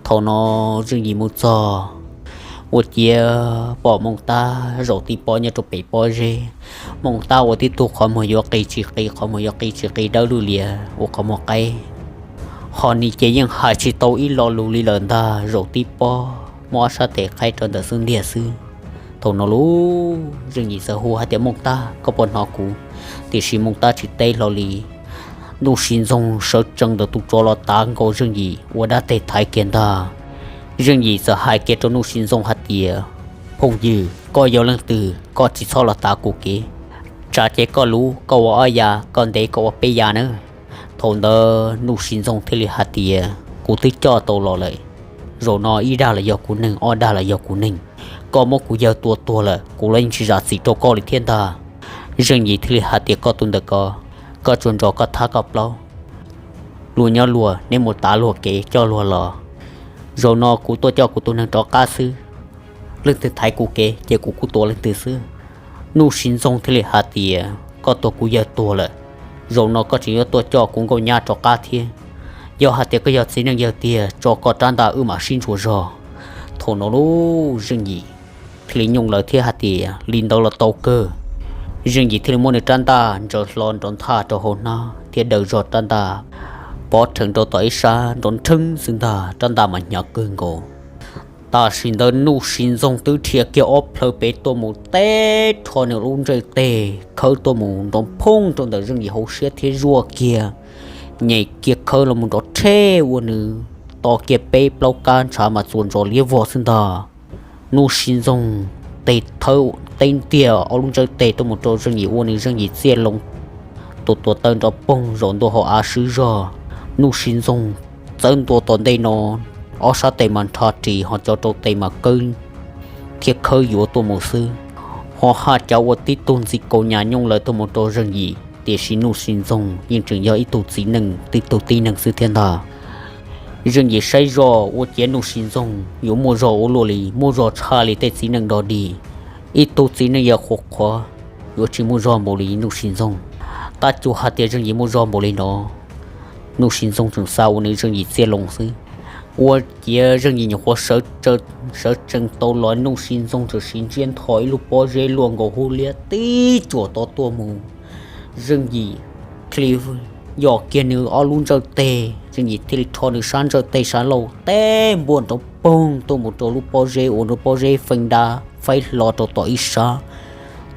Thaum no Zeej Yim mus txog, ua ciav pom Mooj Tab zaum tib pob nyob rau pem pob zeb. Mooj Tab ua tib tug qhov muag yuav qis tsis qis, qhov muag yuav qis tsis qis, dawb lwj lias ua qhov muag qaib. Ho nws ces yeej hais tsis tau ib lo lus li lawm ntag, zaum tib pob muab ob sab tes qhaib rau ntawm xub ntiag xwb. Thaum no lub Zeej Yim txawm hu hais tias, Mooj Tab, koj puas hnov kuv? Tiam sis Mooj Tab tsis teb hlo li. Nuj Sis Ntxoog sawv tsees ntawm tus tsov los tav nkaus Zeej Yim ua dab teg thaiv kiag ntag. Zeej Yim txawm hais kiag rau Nuj Sis Ntxoog hais tias, Phooj ywg, koj yog leej twg? Koj tsis txhob los tav kuv kev. Tsam ces koj luv koj ua ob ya, koj ntev koj ua peb ya nawb. Thaum ntawd Nuj Sis Ntxoog thiaj li hais tias, Kuv twb coj tau los lawm. Zaum no ib dag los yog kuv neeg, ob dag los yog kuv neeg. Koj muab kuv yawg tua tuag lawm, kuv los yeej tsis zam txim rau koj li thiab ntag. Zeej Yim thiaj li hais tias, Koj tus ntawm ko, koj tsuas nrog koj thab koj plaub, luag nyob luag, neb mus tav luag kev coj luag los. Zaum no kuv tuaj coj kuv tus neeg rov qab xwb. Leej twg thaiv kuv kev ces kuv kuj tua leej twg xwb. Nuj Sis Ntxoog thiaj li hais tias, Koj tua kuv yawg tuag lawm, zaum no koj tseem yuav tuaj coj kuv nkauj nyab rov qab thiab. Yog hais tias koj yog txiv neej yawg tiag, tso koj rab ntaj wb mam sib ntsuas zog. Thaum no lub Zeej Yim thiaj li nyooj lawv thiab hais tias, Li ntawd los tau kawg. Zeej Yim thiaj li muab nws rab ntaj ntsaws hlo nrov nthaj rau hauv hnab thiab daws zog rab ntaj pov rhees rau tom ib sab nrov nrheeb xwb ntag, rab ntaj mas hnyav kawg nkaus. Tam sim ntawd Nuj Sis Ntxoog twb dhia kiag ob plhaw pem tuaj mus teb rho nws lub ntsej teg khawb tuaj mus nrov phooj rau ntawm Zeej Yim hauv siab thiab zuaj kiag, nyem kiag khawb los mus nrov rhe ua nws to kiag peb plaub kab ntshav mas txuas ntsos liab vog xwb ntag. Nuj Sis Ntxoog tes thawb teb ntiag ob lub ntsej teg tuaj mus rau Zeej Yim ua nws Zeej Yim txiaj loo, tus tuav taw nrov poog zaum ntua hauv av swb zog. Nuj Sis Ntxoog txawb ntua tom ntej no, ob sab tes mas nrho ris ho cov rau tes mas kawb thiab khawb yuav tuaj mus xwb. Ho haj cav ua tib tug ntxim kaus nyas nyooj lawv tuaj mus rau Zeej Yim, tiam sis Nuj Sis Ntxoog yeej tseem yog ib tug txiv neej tib tug tib neeg xwb thiab ntag. Zeej Yim saib zoj ua ciav Nuj Sis Ntxoog yuav muaj zog ua luaj li, muaj zog tshaj li tej txiv neej dog dig. Ib tug txiv neej yawg qhuav qhuav yuav tsis muaj zog npaum li Nuj Sis Ntxoog. Tab cuag hais tias Zeej Yim muaj zog npaum li no, Nuj Sis Ntxoog tseem xav ua nws Zeej Yim txiaj loo xwb. Ua ciav Zeej Yim nyuam qhuav sawv tsees tau los, Nuj Sis Ntxoog txawm siv ntsiab ntho ib lub pob zeb luaj nkaus hub liab tib tsuam to tuaj mus. Zeej Yim thiaj li yos kiag nws ob lub ntsej teg, Zeej Yim thiaj li rho nws sab ntsej teg sab laug teb npuaj nrov poog tuaj mus rau lub pob zeb uas nws pob zeb feeb dab faib hlo rau tom ib sab.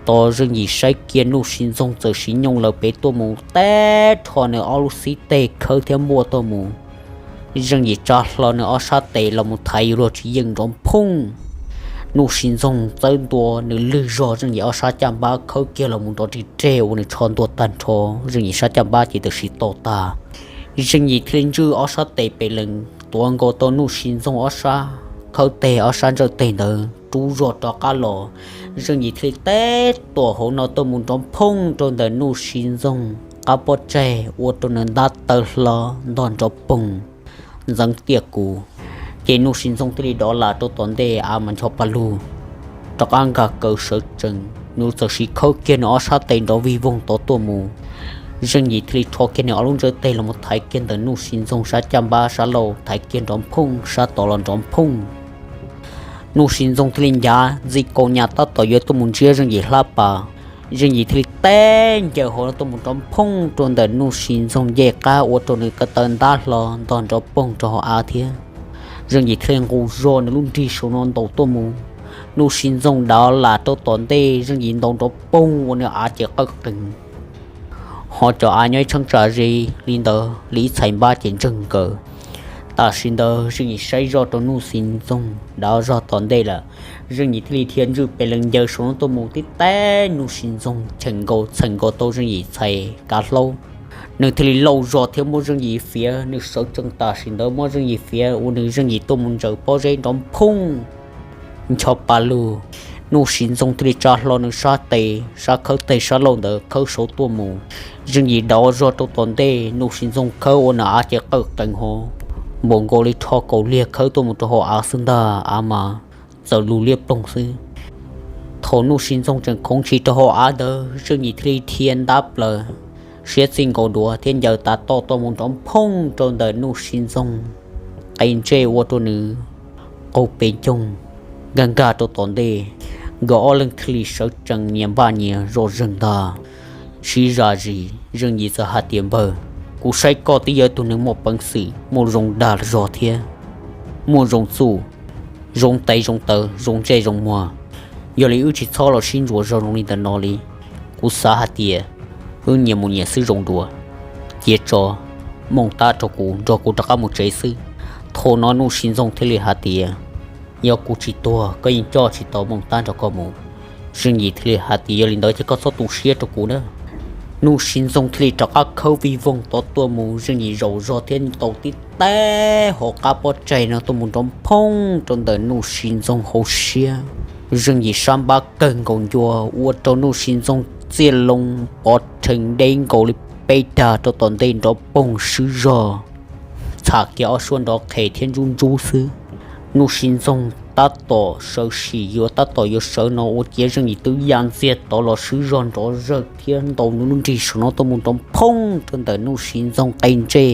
Tos Zeej Yim saib kiag Nuj Sis Ntxoog txawm siv nyooj lawv pem tuaj mus teb rho nws ob lub xib teg khawb thiab npuaj tuaj mus. Zeej Yim tsa hlo nws ob sab tes los mus thaiv yuav luag tsis yeej nrov phooj. Nuj Sis Ntxoog txawb ntua nws lwg zog Zeej Yim ob sab caj npab khawb kiag los mus nrov rig reg ua nws tsho ntua tag nrho, Zeej Yim sab caj npab ces txawm siv tau tag. Zeej Yim thiaj li ntswj ob sab tes pes lees tuav nkaus tau Nuj Sis Ntxoog ob sab khawb teg ob sab ntsawj teg ntawd rub zog rov qab los. Zeej Yim thiaj li teb tuam hauv no tuaj mus nrov phooj rau ntawm Nuj Sis Ntxoog qab pob tsaig ua rau nws ntab taw hlo ntog nrov poog ntxeev tiaj kuv. Ces Nuj Sis Ntxoog thiaj li dov lam rau tom ntej av mas ncho pa lug rov qab nkag kaw sawv tsees, nws txawm siv khawb kiag nws ob sab tes nrov vij voog tod tuaj mus. Zeej Yim thiaj li rho kiag nws ob lub ntsawj teg los mus thaiv kiag ntawm Nuj Sis Ntxoog sab caj npab sab laug, thaiv kiag nrov phooj sab tod los nrov phooj. Nuj Sis Ntxoog thiaj li ncav ntxi kaus nyas tab tom yuav tuaj mus ntsiab Zeej Yim hlab pas. Zeej Yim thiaj li teb ncaws hauv no tuaj mus nrov phooj rau ntawm Nuj Sis Ntxoog ncej qab ua rau nws ko taw ntab hlo ntog nrov poog rau hauv av thiab. Zeej Yim thiaj li nqus zog nws lub nrig saum no ntaus tuaj mus. Nuj Sis Ntxoog dav lam rau tom ntej, Zeej Yim ntaus nrov poog ua nws av ces qawj qees. Ho cov av nyob ib cheeb tsam ze li ntawd li ib txhais npab ces ntsawg nkaws. Tam sim ntawd Zeej Yim saib zoj rau Nuj Sis Ntxoog dav zog tom ntej lawm, Zeej Yim thiaj li dhia ntswj pes lees ncaws saum no tuaj mus tib teb Nuj Sis Ntxoog cheem nkaus txheem nkaus tau Zeej Yim txhais kav hlaub. Nws thiaj li lauj zog thiab muab Zeej Yim fiav, nws sawv tsees tam sim ntawd muab Zeej Yim fiav ua nws Zeej Yim tuaj mus ntsaws pob zeb nrov phooj ncho pa lug. Nuj Sis Ntxoog thiaj li tsa hlo nws sab tes, sab khawb teg sab laug ntawd khawb saud tuaj mus. Zeej Yim dav zog rau tom ntej, Nuj Sis Ntxoog khawb ua nws av ces qawj qees hauv, npaum nkaus li rho kaus liag khawb tuaj mus rau hauv av xwb ntag, av mas txawm lug liab ploog xwb. Thaum Nuj Sis Ntxoog tseem khoov ntshis rau hauv av ntawd, Zeej Yim thiaj li dhia ntab plaws siab txij nkaus duav thiab ncaws tav toj tuaj mus nrov phooj rau ntawm Nuj Sis Ntxoog qe ntsej ua rau nws qaug pes ncoog nkag nkag rau tom ntej. Nkawd ob leeg thiaj li sawv tsees nyias npaj nyias zoj zeeg ntag. Sib zam zis, Zeej Yim txawm hais tias, Npawg, kuv saib koj twb yog ib tug neeg muaj peev xwm, muaj zoo dag zog thiab muaj zoo txuj, zoo tes zoo taw, zoo ntsej zoo muag. Yog li wb tsis txhob los sib ntsuas zog zoo li ntawm no li. Kuv xav hais tias wb nyias mus nyias xwb zoo dua. Cia tso Mooj Tab rau kuv, nrog kuv rov qab mus tsev xwb. Thaum no Nuj Sis Ntxoog thiaj li hais tias, Yog kuv tsis tuag, koj yeej coj tsis tau Mooj Tab nrog koj mus. Zeej Yim thiaj li hais tias, Yog li ntawd ces koj txhob tu siab rau kuv na. Nuj Sis Ntxoog thiaj li rov qab khawb vij voog tod tuaj mus, Zeej Yim zaum zog thiab ntaus tib teb hauv qab pob tsaig no tuaj mus nrov phooj rau ntawm Nuj Sis Ntxoog hauv siab. Zeej Yim sab npab kawg nkaus ncua ua rau Nuj Sis Ntxoog txiaj loo pov rhees deb nkaus li peb dag rau tom ntej nrov poog swb zog, txham kiag ob suab nrov qhes thiab ntsub ntsub xwb. Nuj Sis Ntxoog tab tom sawv sim yuav tab tom yuav sawv no ua ciav Zeej Yim twb ya ntxiag tod los swb zog nrov zawg thiab ntaus nws lub nrig saum no tuaj mus nrov phooj rau ntawm Nuj Sis Ntxoog qe ntsej,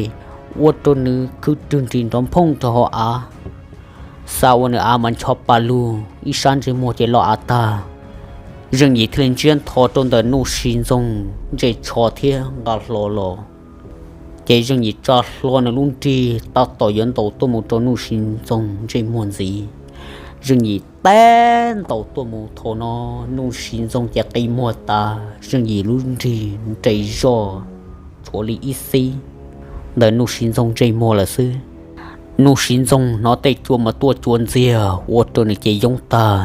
ua rau nws khwb rwg nris nrov phooj rau hauv av. Xa ua nws av mas ncho pa lug, ib sab ntsej muag ces loj av tag. Zeej Yim thiaj li ntsiab ntho rau ntawm Nuj Sis Ntxoog ntsej tsho thiab nqa hlo los. Ces Zeej Yim tsa hlo nws lub nrig tab tom yuav ntaus tuaj mus rau Nuj Sis Ntxoog ntsej muag ntxiv. Zeej Yim teb ntaus tuaj mus, thaum no Nuj Sis Ntxoog ces qi muag tas, Zeej Yim lub nrig nres zog tshuav li ib xib ntawm Nuj Sis Ntxoog ntsej muag lawm xwb. Nuj Sis Ntxoog hnov tej cua mas tuaj cua ntxiag ua rau nws ces yoob tag.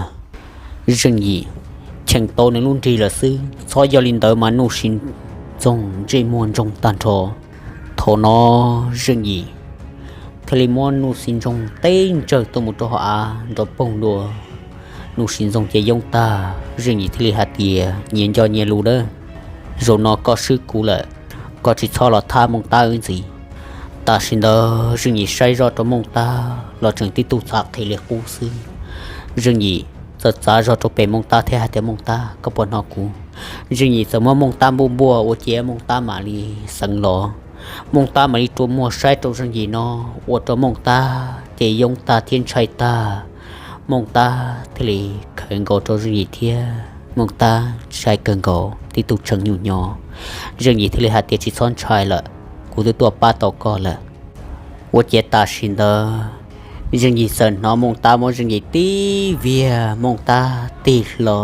Zeej Yim cheem tau nws lub nrig lawm xwb, txhob yog li ntawd mas Nuj Sis Ntxoog ntsej muag ntsoog tag nrho. Thaum no Zeej Yim thiaj li muab Nuj Sis Ntxoog teb ntsawg tuaj mus rau hauv av nrov poog dua. Nuj Sis Ntxoog ces yoob tag, Zeej Yim thiaj li hais tias, Nyias nco nyias lus nawb, zaum no koj swb kuv lawm, koj tsis txhob los thab Mooj Tab wb ntxiv. Tam sim ntawd Zeej Yim saib zoj rau Mooj Tab los tseem tib tug txhav qhi li qub xwb. Zeej Yim txawm txav zog rau pem Mooj Tab thiab hais tias, Mooj Tab, koj puas hnov kuv? Zeej Yim txawm muab Mooj Tab npuaj npuaj ua ciav Mooj Tab mam li xeev los. Mooj Tab mam li rua muag saib rau Zeej Yim no, ua rau Mooj Tab ces yoob tag thiab ntshai tag. Mooj Tab thiaj li khaws nkaus rau Zeej Yim thiab Mooj Tab ntshai kawg nkaus tib tug tshee nyuj nyo. Zeej Yim thiaj li hais tias, Tsis txhob ntshai lawm, kuv twb tuaj pab tau koj lawm. Ua ciav tam sim ntawd Zeej Yim txawm hnov Mooj Tab muab Zeej Yim tib viag, Mooj Tab tig hlo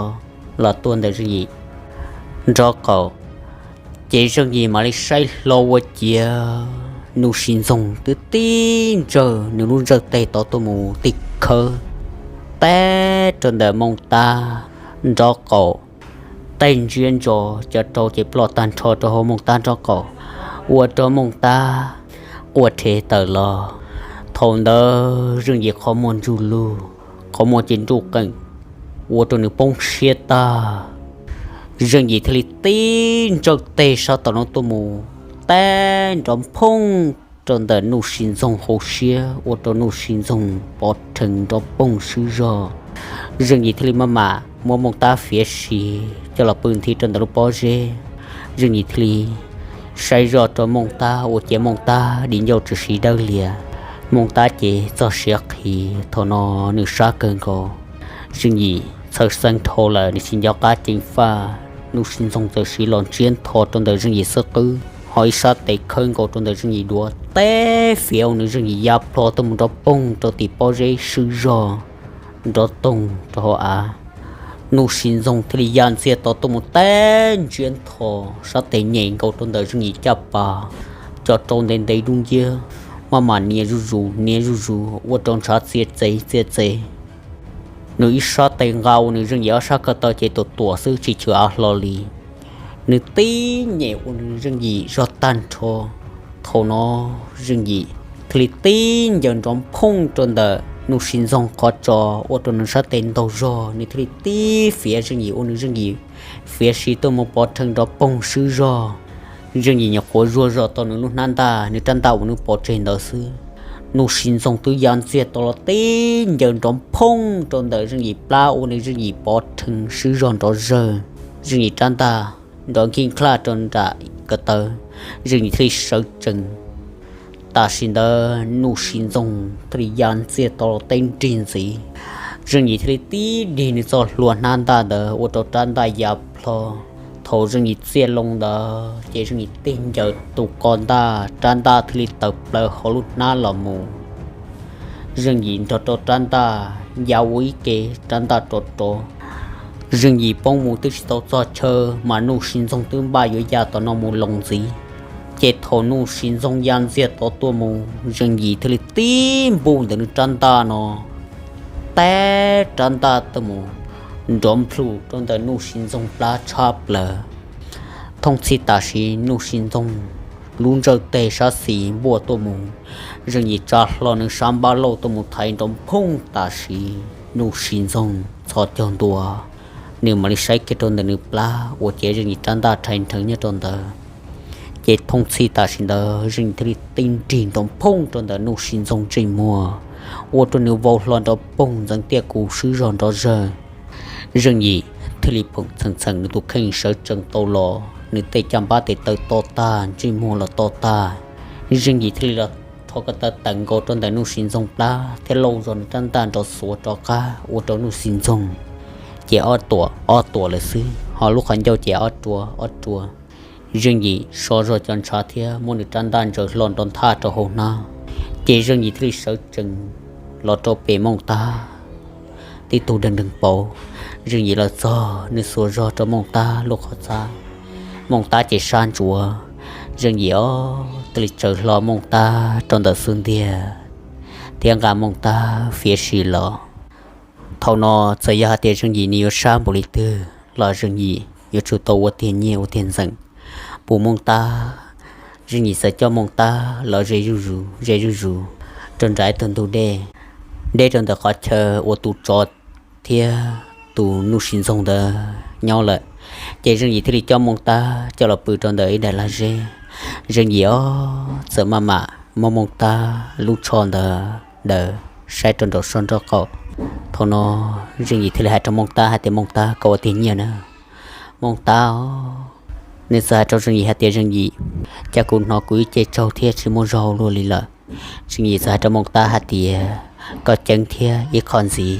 los tuaj ntawm Zeej Yim nraub qaum. Ces Zeej Yim mam li saib hlo ua ciav Nuj Sis Ntxoog twb tib ntsawg nws lub ntsawj teg tod tuaj mus tib khawb teb rau ntawm Mooj Tab nraub qaum. Tej ntsiab ntso cov rau ces ploj tag nrho rau hauv Mooj Tab nraub qaum, ua rau Mooj Tab ua rhe tawm los. Thaum ntawd Zeej Yim qhov muag ntsuj lug, qhov muag ces nruj qeem, ua rau nws poob siab tag. Zeej Yim thiaj li tib ntsawj teg sab tom no tuaj mus, teb nrov phooj rau ntawm Nuj Sis Ntxoog hauv siab, ua rau Nuj Sis Ntxoog pov rhees nrov poog swb zog. Zeej Yim thiaj li maj mam muab Mooj Tab fiav si coj los pw nthi rau ntawm lub pob zeb. Zeej Yim thiaj li saib zoj rau Mooj Tab ua ciav Mooj Tab di ncauj tshwm sim dawb lias. Mooj Tab ces txog siav qhi, thaum no nws sab kawg nkaus. Zeej Yim txhawj xeeb dhau lawm, nws tsis nco qab ceev faj. Nuj Sis Ntxoog txawm siv los ntsiab ntho rau ntawm Zeej Yim xub qwb, ho ib sab tes khawb nkaus rau ntawm Zeej Yim duav, teb fiav ua nws Zeej Yim ya plho tuaj mus nrov poog rau tim pob zeb swb zog, nrov toog rau hauv av. Nuj Sis Ntxoog thiaj li ya ntxiag tod tuaj mus teb ntsiab ntho, sab tes nyem nkaus rau ntawm Zeej Yim caj pas, co rau ntev ntev dub nciab, maj mam nias zuj zus nias zuj zus ua rau ntshav txias txev txias txev. Nws ib sab tes nqa ua nws Zeej Yim ob sab ko taw ces tuam tuam xwb tsis chwv av hlo li. Nws tib nyem ua nws Zeej Yim zog tag nrho. Thaum no Zeej Yim thiaj li tib ncaws nrov phooj rau ntawm Nuj Sis Ntxoog qhov tso, ua rau nws sab tes ntaug zog, nws thiaj li tib fiav Zeej Yim ua nws Zeej Yim fiav si tuaj mus pov rhees nrov poog swb zog. Zeej Yim nyuam qhuav zuag zog tau nws lub hnab ntaj, nws rab ntaj uas nws pov tseg ntawd xwb. Nuj Sis Ntxoog twb ya ntxiag tod los tib ncaws nrov phooj rau ntawm Zeej Yim plab ua nws Zeej Yim pov rhees swb zog nrov zawg. Zeej Yim rab ntaj nrov nkig nklaj rau nram ko taw, Zeej Yim thiaj li sawv tsees. Tam sim ntawd Nuj Sis Ntxoog thiaj li ya ntxiag tod los teb nrig ntxiv. Zeej Yim thiaj li tib dig nws txoj hlua hnab ntaj ntawd ua rau rab ntaj ya plho. Thaum Zeej Yim txiaj loo ntawd ces Zeej Yim tig ncaws tus ko ntaj, rab ntaj thiaj li tawm plaws hauv lub hnab los mus. Zeej Yim nrog rau rab ntaj ya ua ib ke, rab ntaj rov rov. Zeej Yim poob mus twb tsis tau txog chaw mas Nuj Sis Ntxoog twb npaj yuav ya tom no mus loo ntxiv. Ces thaum Nuj Sis Ntxoog ya ntxiag tod tuaj mus, Zeej Yim thiaj li tib npuj ntawm nws rab ntaj no, teb rab ntaj tuaj mus nrov nplhum rau ntawm Nuj Sis Ntxoog plab tshab plaws. Thooj txhij tam sim Nuj Sis Ntxoog lub ntsawj teg sab xis npuaj tuaj mus, Zeej Yim tsa hlo nws sab npab lauj tuaj mus thaiv nrov phooj tam sim Nuj Sis Ntxoog txhos caug ntua, nws mam li saib kiag rau ntawm nws plab uas ces Zeej Yim rab ntaj rhais nrheev nyob rau ntawd. Ces thooj txhij tam sim ntawd Zeej Yim thiaj li tib nrig nrov phooj rau ntawm Nuj Sis Ntxoog ntsej muag, ua rau nws vau hlo nrov poog ntxeev tiaj kuv swb zog nrov zawg. Zeej Yim thiaj li phoom txheem txheem nws tus kheej sawv tsees tau los, nws tej caj npab tes taw to tag, ntsej muag los to tag. Zeej Yim thiaj li los rho ko taw tawm nkaus rau ntawm Nuj Sis Ntxoog plab thiab lauj zog nws rab ntaj nrov xuav rov qab ua rau Nuj Sis Ntxoog ces ob tuam ob tuam lawm xwb, ho lub qhov ncauj ces ob rua ob rua. Zeej Yim so zog cov ntshav thiab muab nws rab ntaj ntsaws hlo nrov nthaj rau hauv hnab. Ces Zeej Yim thiaj li sawv tsees los rau pem Mooj Tab, tib tug deeg deeg pauv. Zeej Yim los txog, nws xuas zog rau Mooj Tab lub qhov txhab. Mooj Tab ces sab ntsuav. Zeej Yim ob thiaj li tsaws hlo Mooj Tab rau ntawm xub ntiag thiab nqa Mooj Tab fiav si los. Thaum no txawm yog hais tias Zeej Yim nws yuav sab npaum li twg los Zeej Yim yuav tsum tau ua tiag nyiaj ua tiag ntxeem pub Mooj Tab. Zeej Yim txawm coj Mooj Tab los ze zuj zus ze zuj zus rau nram ib tug ntug dej, deb rau ntawm qhov chaw uas tus tsov thiab tus Nuj Sis Ntxoog ntawd nyob lawm. Ces Zeej Yim thiaj li coj Mooj Tab coj los pw rau ntawm ib daim lag zeb. Zeej Yim ob txawm maj mam muab Mooj Tab lub tsho ntawd daws saib rau nraum soj nraum qaum. Thaum no Zeej Yim thiaj li hais rau Mooj Tab hais tias, Mooj Tab, koj ua tiag nyiaj na. Mooj Tab, nws txawm hais rau Zeej Yim hais tias, Zeej Yim, cas kuv hnov kuv ib ce tsaug thiab tsis muaj zog luaj li lawm. Zeej Yim txawm hais rau Mooj Tab hais tias, koj ceeb thiab ib qho ntxiv,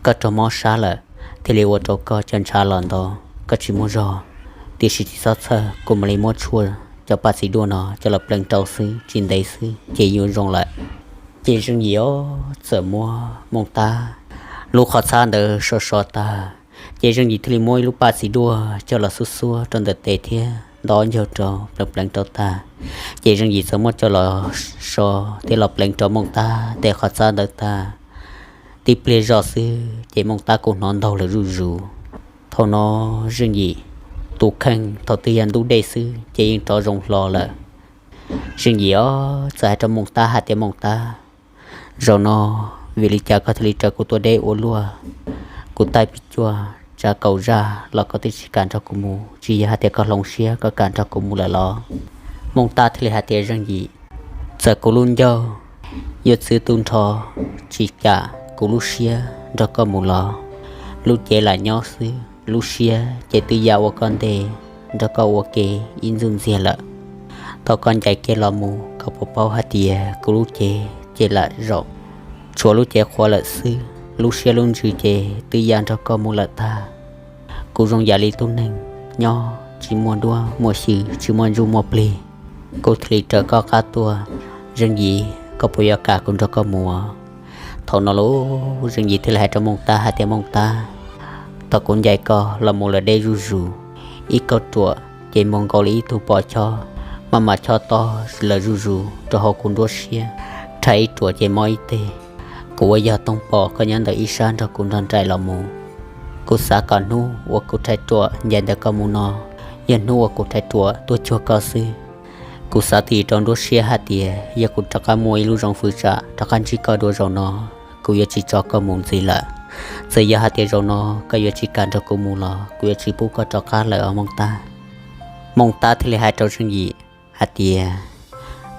koj raug mob sab lawm, thiaj li ua rau koj cov ntshav los ntau, koj tsis muaj zog. Tiam sis tsis txhob txhawj, kuv mam li muab tshuaj cov paj txiv duaj no coj los pleev rau xwb, tsis ntev xwb ces yuav zoo lawm. Ces Zeej Yim ob txawm muab Mooj Tab lub qhov txhab ntawd so so tag, ces Zeej Yim thiaj li muab ib lub paj txiv duaj coj los xuab xuab rau ntawm tes thiab nto ncaug rau pleev pleev rau tag. Ces Zeej Yim txawm muab coj los so thiab los pleev rau Mooj Tab tes qhov txhab ntawd tag. Tib pliag zoj xwb ces Mooj Tab kuj hnov ntaug lawm zuj zus. Thaum no Zeej Yim tus kheej thaum twg yog ntub dej xwb ces yeej rov zoo hlo lawm. Zeej Yim os, txawm hais rau Mooj Tab hais tias, Mooj Tab, zaum no vim li cas koj thiaj li raws kuv tuaj deb ua luaj? Kuv taij pij cuaj tsav kaum zaj los koj twb tsis kam nrog kuv mus, tsis yog hais tias koj hloov siab koj kam nrog kuv mus lawm los? Mooj Tab thiaj li hais tias, Zeej Yim, txawm kuv lub ncauj yuav txwv tu nrho, tsis kam kuv lub siab nrog koj mus los? Lub cev lam nyob xwb, lub siab ces twb ya ua koj ntej, nrog koj ua ke ib ntxuj ntxiag lawm. Thaum koj ncaim kiag los mus koj puas paub hais tias kuv lub cev ces lam zaum tshuav lub cev qhuav lawm xwb, lub siab lub ntsws ces twb ya nrog koj mus lawm tag. Kuv zoo yam li tub neeg nyob tsis muaj duab muaj xyw, tsis muaj ntsuj muaj plig, kuv thiaj li raws koj qab tuaj. Zeej Yim, koj puas yuav kam kuv nrog koj mus? Thaum no los Zeej Yim thiaj li hais rau Mooj Tab hais tias, Mooj Tab, thaum kuv ncaim koj los mus lawm deb zuj zus, ib kauj ruam ces muag nkaus li ib tug pos chob, maj mam chob tob lawm zuj zus rau hauv kuv nruab siab, rhais ib ruam ces mob ib teg. Kuv uas yog toog pom koj nyob ntawm ib sab nrog kuv nrog nraim los mus, kuv xav kom hnub uas kuv rhais ruam ncaim ntawm koj mus no yog hnub uas kuv rhais ruam tuaj cuag koj xwb. Kuv xav txog rau nruab siab hais tias yog kuv rov qab muaj ib lub zoov fwv tsam rov qab ntsib koj dua zaum no, kuv yuav tsis tso koj mus ntxiv lawm. Txawm yog hais tias zaum no koj yuav tsis kam nrog kuv mus los kuv yuav tsis pub koj rov qab lawm os Mooj Tab. Mooj Tab thiaj li hais rau Zeej Yim hais tias,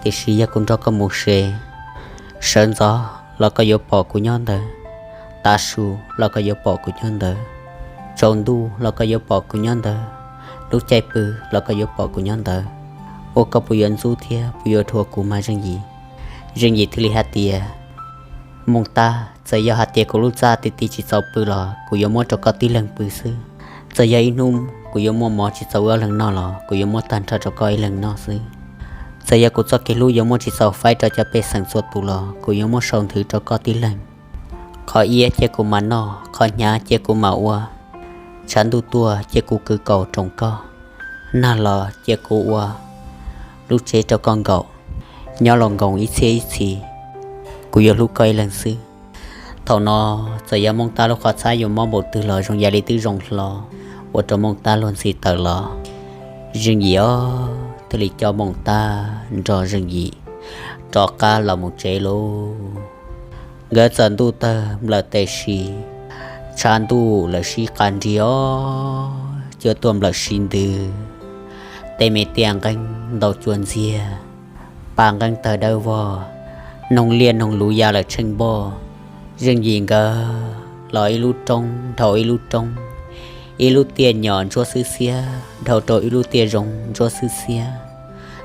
Tiam sis yog kuv nrog koj mus ces, sawv ntxov los koj yuav pom kuv nyob ntawd, tav su los koj yuav pom kuv nyob ntawd, tsaus ntuj los koj yuav pom kuv nyob ntawd, lub caij pw los koj yuav pom kuv nyob ntawd. Ua koj puas yuav ntxub thiab puas yuav dhuav kuv mas Zeej Yim? Zeej Yim thiaj li hais tias, Mooj Tab, txawm yog hais tias kuv lub txaj ti ti tsis txaus pw los kuv yuav muab rau koj tib leeg pw xwb. Txawm yog ib hnub kuv yuav muaj mov tsis txaus wb ob leeg noj los kuv yuav muab tag nrho rau koj ib leeg noj xwb. Txawm yog kuv txoj kev hlub yuav muaj tsis txaus faib rau cov pej xeem txhua tus los kuv yuav muab sau nthwv rau koj tib leeg. Qhov iab cia kuv mam noj, qhov hnyav cia kuv mam ua, tshav ntuj tuaj cia kuv kwv kaus roos koj, nag los cia kuv ua lub tsev rau koj nkaum, nyob los nkoos ib txhiab ib txhis, kuv yuav hlub koj ib leeg xwb. Thaum no txawm yog Mooj Tab lub qhov txhab yuav mob npaum twg los zoo yam li twb zoo hlo, ua rau Mooj Tab luag ntxhi tawm los. Zeej Yim os, thiaj li coj Mooj Tab nrog Zeej Yim rov qab los mus tsev lauj. Nkawd txawm ntuj tawg nplawm tes si, tshav ntuj lawm sib qa nrig os, cua tuaj nplawm si ntws, tej me tiaj nqeeb ntau cua ntxiag, pa nqeeb tawg dawb vog, noog liaj noog luv ya lawm tsheej npoj. Zeej Yim nkawd los ib lub roob dhau ib lub roob, ib lub tiaj nyom ntsuab xwb xiab dhau rau ib lub tiaj zoo ntsuab xwb xiab,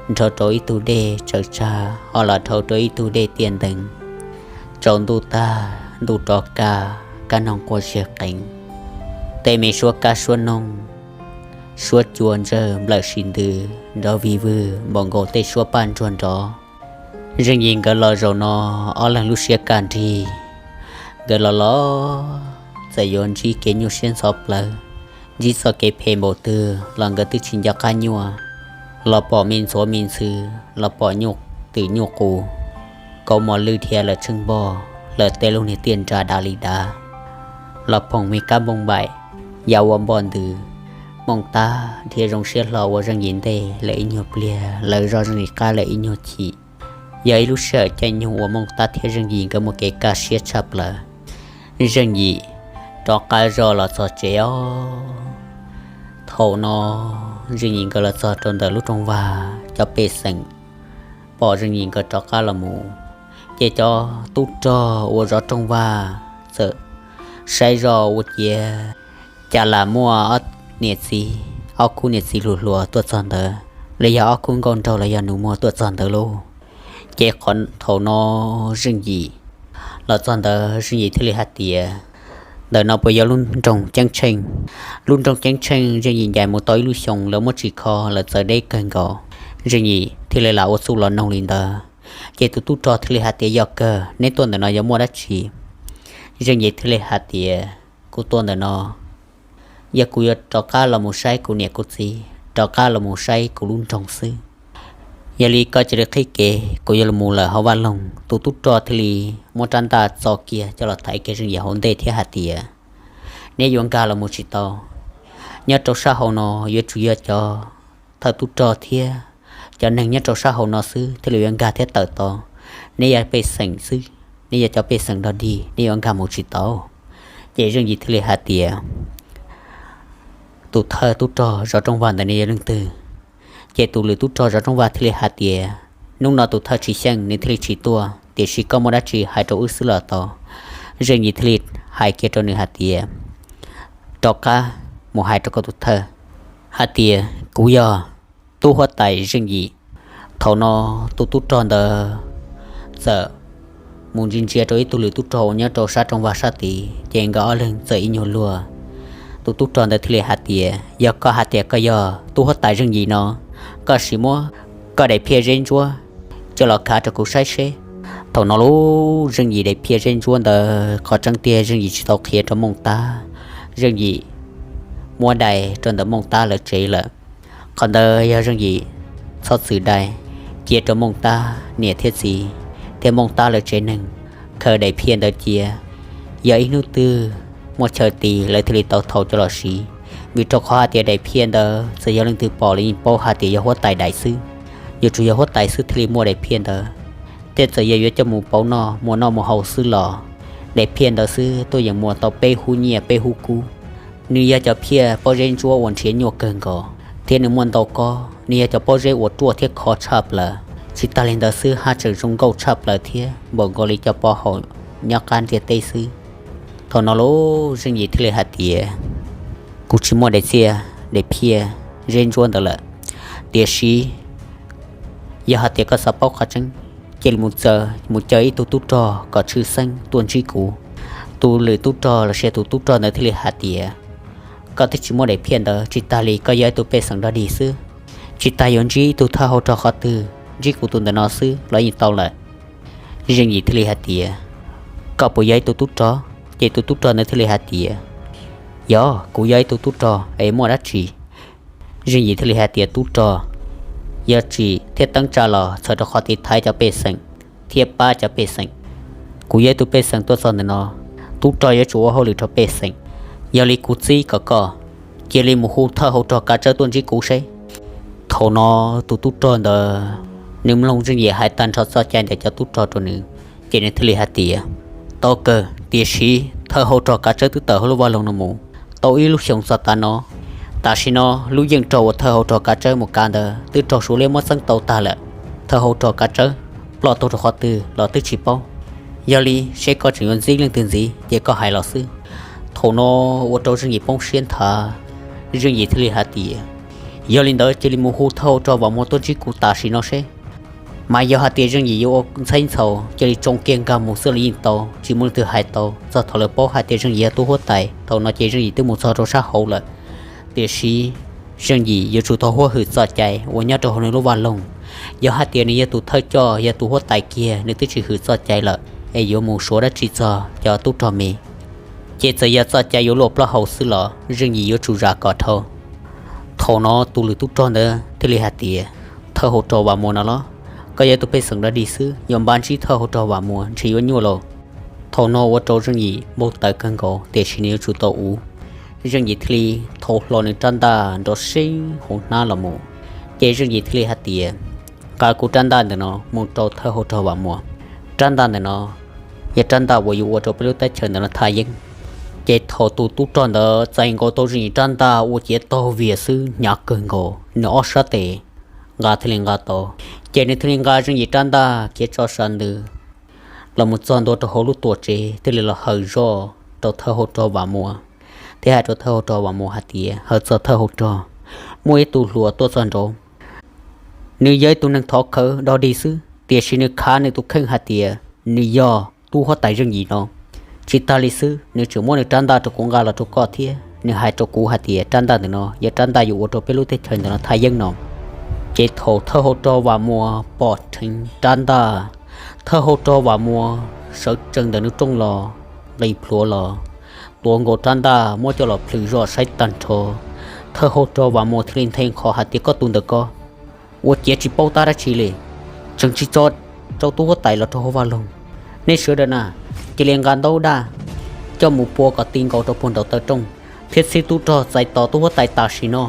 nrhau rau ib tug dej tsaws tsag ho los dhau rau ib tug dej tiaj ntees. Tsaus ntuj tag ntuj rov kaj, kaj noog quaj siag qees, tej me suab kab suab noog, suab cua ntsawg nplawm si ntws nrov vig vwg npaum nkaus tej suab paj ntsuag nrov. Zeej Yim nkawd los zaum no ob leeg lub siab kaj nrig, nkawd los los txawm yuav ntsib kev nyuaj siab ntxhov plawv, ntsib txoj kev phem npaum twg los nkawd twb tsis nco qab nyuaj. Los pom me ntxhuav me ntxhw, los pom nyuj twm nyuj qus, kauv mos lwj dhia lawm tsheej npoj, lawv tej lub niag tiaj nra dav li dav, los phoom me kab npoo npaim ya ua npoj ntws. Mooj Tab dhia zoo siab hlo ua Zeej Yim ntej lawm ib nyuag pliag, lawv zoj Zeej Yim qab lawm ib nyuag chim. Yog ib lub sij hawm caij nyoog uas Mooj Tab thiab Zeej Yim nkawd muaj kev kaj siab tshaj plaws. Zeej Yim rov qab zoj los txog tsev os. Thaum no Zeej Yim nkawd los txog rau ntawm lub rooj vag, cov pej xeem pom Zeej Yim nkawd rov qab los mus, ces cov tub rog uas zov rooj vag txawm saib zoj ua ciav, cas lam muaj ob niam txiv, ob khub niam txiv hluas hluas tuaj txog ntawd, los yog ob khub nkauj nraug los yog nus muag tuaj txog ntawd lauj. Ces qhov thaum no Zeej Yim los txog ntawd Zeej Yim thiaj li hais tias, ntawm no puas yog lub nroog Ceeb Tsheej? Lub nroog Ceeb Tsheej Zeej Yim ncaim mus tau ib lub xyoos lawv muab tsim kho lawv txawv deb kawg nkaus. Zeej Yim thiaj li lam ua txuj los noog li ntawd. Ces tus tub rog thiaj li hais tias, yog kawg neb tuaj ntawm no yuav muaj dab tsi? Zeej Yim thiaj li hais tias, kuv tuaj ntawm no, yog kuv yuav rov qab los mus saib kuv niam kuv txiv, rov qab los mus saib kuv lub nroog xwb. Yog li koj cia li qhib kev, kuv yuav los mus lawm hauv vaj loog. Tus tub rog thiaj li muab rab ntaj txo kiag coj los thaiv kiag Zeej Yim hauv ntej thiab hais tias, neb yuav nkag los mus tsis tau. Nyob rau sab hauv no yuav tsum yog cov thawj tub rog thiab cov neeg nyob rau sab hauv no xwb thiaj li yuav nkag thiab tawm tau. Neb yog pej xeem xwb, neb yog cov pej xeem dog dig, neb yuav nkag mus tsis tau. Ces Zeej Yim thiaj li hais tias, tus thawj tub rog zov rooj vag ntawd nws yog leej twg? Ces tus lwm tub rog zov rooj vag thiaj li hais tias, hnub no tus thawj tsis xyeej, nws thiaj li tsis tuaj, tiam sis koj muaj dab tsi hais rau wb xwb los tau. Zeej Yim thiaj li hais kiag rau nws hais tias, rov qab mus hais rau koj tus thawj hais tias kuv yog tub huab tais Zeej Yim. Thaum no tus tub rog ntawd txawm mus ntsia ntsia rau ib tug lwm tub rog uas nyob rau sab rooj vag sab tid, ces nkawd ob leeg txawm ib nyuag luag. Tus tub rog ntawd thiaj li hais tias, yog koj hais tias koj yog tub huab tais Zeej Yim no, koj sim muab koj daim phiaj zeb ntsuab coj los khav rau kuv saib seb. Thaum no lub Zeej Yim daim phiaj zeb ntsuab ntawd, qhov tseeb tiag Zeej Yim tsis tau qhia rau Mooj Tab, Zeej Yim muab dai rau ntawm Mooj Tab lawv tsev lawm. Qhov ntawd yog Zeej Yim txhob txwm dai cia rau Mooj Tab niam thiab txiv thiab Mooj Tab lawv tsev neeg khaws daim phiaj ntawd cia. Yog ib hnub twg muaj chaw tis lawv thiaj li tau thau coj los siv, vim rau qhov hais tias daim phiaj ntawd txawm yog leej twg pom los yeej paub hais tias yog huab tais daim xwb. Yuav tsum yog huab tais xwb thiaj li muaj daim phiaj ntawd, thiab txawm yog yuav coj mus pauv noj mus noj mus haus xwb los daim phiaj ntawd xwb tuaj yeem muaj tau peb hub nyiaj peb hub kub. Nws yog cov phiaj pob zeb ntsuab uas nrhiav nyuaj kawg nkaus thiab nws muaj ntau kob, nws yog cov pob zeb uas ruaj thiab khov tshaj plaws. Tsis tas li ntawd xwb haj tseem zoo nkauj tshaj plaws thiab npaum nkaus li cov pov haum nyob qab ntiaj teb xwb. Thaum no lub Zeej Yim thiaj li hais tias, kuv tsis muaj daim txiaj daim phiaj zeb ntsuab ntawd lawm, tiam sis yog hais tias koj xav paub qhov tseeb, cia li mus txaws mus caw ib tug tub rog kom tshwj xeeb tuaj ntsib kuv. Tus lwm tub rog los sis tus tub rog ntawd thiaj li hais tias, koj twb tsis muaj daim phiaj ntawd, tsis tas li koj yog ib tug pej xeem dog dig xwb, tsis tas yuav ntsib ib tug thawj hau rog qhov twg, ntsib kuv tus ntawm no xwb los yeej tau lawm. Zeej Yim thiaj li hais tias, koj puas yog ib tug tub rog? Ces tus tub rog ntawd thiaj li hais tias, yog, kuv yog ib tug tub rog es muaj dab tsi? Zeej Yim thiaj li hais tias, tub rog, yog tsim thiab teeb tsa los txhawm rau qhov tiv thaiv cov pej xeem thiab pab cov pej xeem. Kuv yog ib tug pej xeem tuaj txog ntawm no, tub rog yuav tsum ua hauj lwm rau pej xeem. Yog li kuv txib kom koj cia li mus hu thawj hau rog kav tsawb tuaj ntsib kuv seb. Thaum no tus tub rog ntawd nws mloog Zeej Yim hais tag nrho txoj cai ntawm cov tub rog rau nws, ces nws thiaj li hais tias, tau kawg, tiam sis thawj hau rog kav tsawb twb tawm hauv lub vaj loog no mus tau ib lub xyoos txog tav no. Tam sim no lub yeej raug uas thawj hau rog kav tsawb mus kav ntawd twb raug Suav liab muab txeeb tau tag lawm. Thawj hau rog kav tsawb ploj tuag rau qhov twg los twb tsis paub. Yog li seb koj tseem yuav ntxib leej twg ntxiv ces koj hais los xwb. Thaum no ua rau Zeej Yim poob siab nthav, Zeej Yim thiaj li hais tias, yog li ntawd cia li mus hu thawj hau rog Vam Muas tuaj ntsib kuv tam sim no seb. Mas yog hais tias Zeej Yim yuav ua ntxhab ntxhau cia li tsoo kiag nkag mus xwb los yeej tau, tsis muaj leej twg hais tau. Txog thaum lawv paub hais tias Zeej Yim yog tub huab tais, thaum no ces Zeej Yim twb mus txog rau sab hauv lawm. Tiam sis Zeej Yim yuav tsum tau huab hwm txoj cai uas nyob rau hauv nws lub vaj loog. Yog hais tias nws yog tus thawj coj yog tus huab tais kiag nws twb tsis hwm txoj cai lawm es yuav mus suav dab tsi txog cov tub rog me, ces txawm yog txoj cai yuav luaj plaub hau xwb los Zeej Yim yuav tsum zam kom dhau. Thaum no tus lwm tub rog ntawd thiaj li hais tias, thawj hau rog Vam Muas no los, koj yog tus pej xeem dog dig xwb yuav npaj ntsib thawj hau rog Vam Muas ntshe yuav nyuaj lauj. Thaum no ua rau Zeej Yim npau taws kawg nkaus tiam sis nws yuav tsum tau uv. Zeej Yim thiaj li thau hlo nws rab ntaj nrov seeb hauv hnab los mus, ces Zeej Yim thiaj li hais tias, nqa kuv rab ntaj ntawm no mus rau thawj hau rog Vam Muas. Rab ntaj ntawm no yog rab ntaj uas yuav ua rau peb lub teb chaws ntawm no thaj yeeb. Ces thaum tus tub rog ntawd txais nkaus tau Zeej Yim rab ntaj ua ciav taug vias xwb hnyav kawg nkaus, nws ob sab tes nqa thiaj li nqa tau. Ces nws thiaj li nqa Zeej Yim rab ntaj khiav tso sab ntws los mus txog ntua rau hauv lub tuam tsev thiaj li los hawm zoj rau thawj hau rog Vam Muas, thiab hais rau thawj hau rog Vam Muas hais tias, hawm txog thawj hau rog, muaj ib tug hluas tuaj txog nraud. Nws yog ib tug neeg thov khawv dog dig xwb tiam sis nws khav nws tus kheej hais tias nws yog tub huab tais Zeej Yim no. Tsis tas li xwb nws tseem muab nws rab ntaj rau kuv nqa los rau koj thiab nws hais rau kuv hais tias rab ntaj ntawm no yog rab ntaj yuav ua rau peb lub teb chaws ntawm no thaj yeeb no. Ces thaum thawj hau rog Vam Muas pom dheev rab ntaj, thawj hau rog Vam Muas sawv tsees ntawm nws rooj los, nqis plhuav los, tuav nkaus rab ntaj muab coj los plhws zoj saib tag nrho. Thawj hau rog Vam Muas thiaj li nthe nqho hais tias, koj tus ntawm ko ua ciav tsis paub tab dab tsi li, tseem tsis tso rau tub huab tais los rau hauv vaj loog. Nej sawv daws na, cia li nqa ntaub daj coj mus pua kom ti nkaus rau puag nraum taw rooj, thiab txhib tub rog txais tos tub huab tais tam sim no.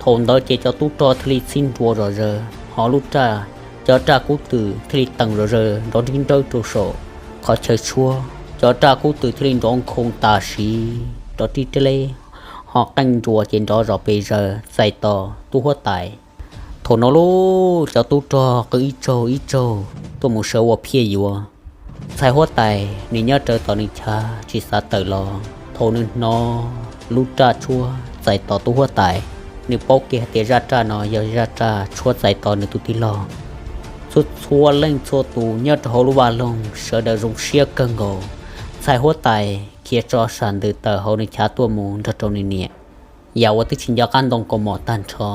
Thaum ntawd ces cov tub rog thiaj li txhib nrua zom zaws ho lub raj, cov raj kub twm thiaj li teem zom zaws nrov nrib nrawb rau saum qhov chaw tshuab. Cov raj kub twm thiaj li nrov nkhoos tam sim nrov rib reb leb ho qeej nruas ces nrov zom pes zaws txais tos tub huab tais. Thaum no lub cov tub rog qw ib tsaug ib tsaug tuaj mus sawv ua phiaj yuav. Ntxhais huab tais nws nyob rawv tom nws chav tsis xav tawm los, thaum nws hnov lub raj tshuab txais tos tub huab tais, nws paub kiag hais tias zaj raj no yog zaj raj tshuab txais tos nws tus tij laug. Txhua txhua leej txhua tus nyob rau hauv lub vaj loog sawv daws zoo siab kawg nkaus. Ntxhais huab tais khiav tso sam ntws tawm hauv nws chav tuaj mus nrog rau nws niam, yam uas twb tsis nco qab ntoo kaus mom tag nrho.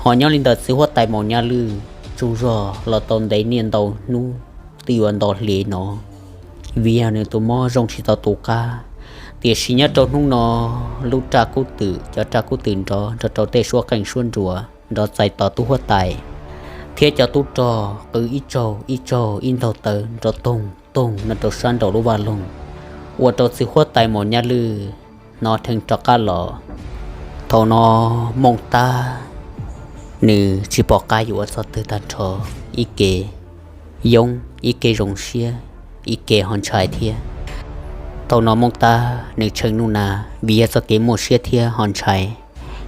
Ho nyob li ntawm txiv huab tais Maum Nyaj Lwj tsaug zog los tau ntev niaj ntau hnub twb yuav nto hli no, vim yog nws tus mob zoo tsis tau tus qab. Tiam sis nyob rau hnub no, lub raj kub twm, cov raj kub twm nrov nrog rau tej suab qeej suab nruas nrov txais tos tub huab tais, thiab cov tub rog qw ib tsaug ib tsaug ib ntaug taw nrov toog toog no rau sab nraum lub vaj loog, ua rau txiv huab tais Maum Nyaj Lwj hnov dheev rov qab los. Thaum no Mooj Tab nws tsis pom qab yuav ua txog twg tag nrho, ib ke yoob ib ke zoo siab, ib ke ho ntshai thiab. Thaum no Mooj Tab nws tshee nuj na, vim yog txoj kev muaj siab thiab ho ntshai,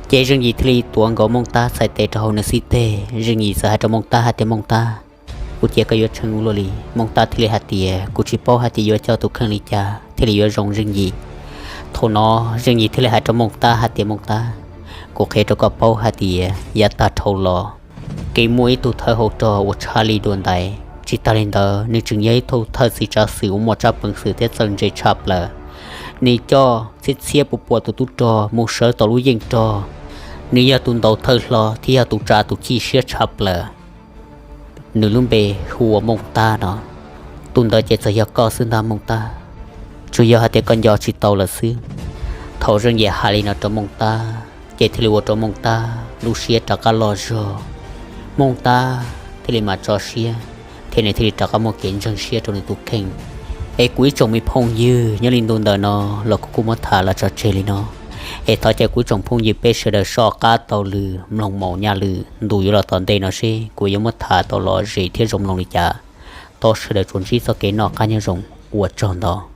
ces Zeej Yim thiaj li tuav nkaus Mooj Tab txhais tes rau hauv nws xib teg. Zeej Yim txawm hais rau Mooj Tab hais tias, Mooj Tab, kuv cia koj yuav tshee ua luaj li. Mooj Tab thiaj li hais tias, Kuv tsis paub hais tias yuav coj tus kheej li cas thiaj li yuav zoo, Zeej Yim. Thaum no Zeej Yim thiaj li hais rau Mooj Tab hais tias, Mooj Tab, kuv qhia rau koj paub hais tias yav tag dhau los, kev muaj ib tug thawj hauv rog uas tshav li dua ntais, tsis tas li ntawd nws tseem yog ib tug thawj txiv tsav xwm uas muaj tsab peev xwm thiab txawj ntse tshaj plaws. Nws coj txhiab txhiab pua pua tus tub rog mus sawv tau lub yeej rog. Nws yog tus ntaus thawj hlo thiab yog tus tsa tus chij siab tshaj plaws. Nws lub npe hu ua Mooj Tab no. Tus ntawd ces txawm yog koj xwb ntag Mooj Tab, tsuas yog hais tias koj nco tsis tau lawm xwb. Thaum Zeej Yim hais li no rau Mooj Tab ces thiaj li ua rau Mooj Tab lub siab rov qab loj zog. Mooj Tab thiaj li mam tso siab, thiab nws thiaj li rov qab muaj kev ntseeg siab rau nws tus kheej. Es kuv ib tsoom me phooj ywg, nyob li ntu ntawm no los kuv kuj muab tham los tso tseg li no. Es thov caw kuv ib tsoom phooj ywg peb sawv daws soj qab taug lw mloog Maum Nyaj Lwj ntu yuav los tom ntej no seb kuv yuav muab tham tau lom zem thiab zoo mloog li cas. Thov sawv daws tsuas ntsib txoj kev noj qab nyob zoo, ua tsaug ntau.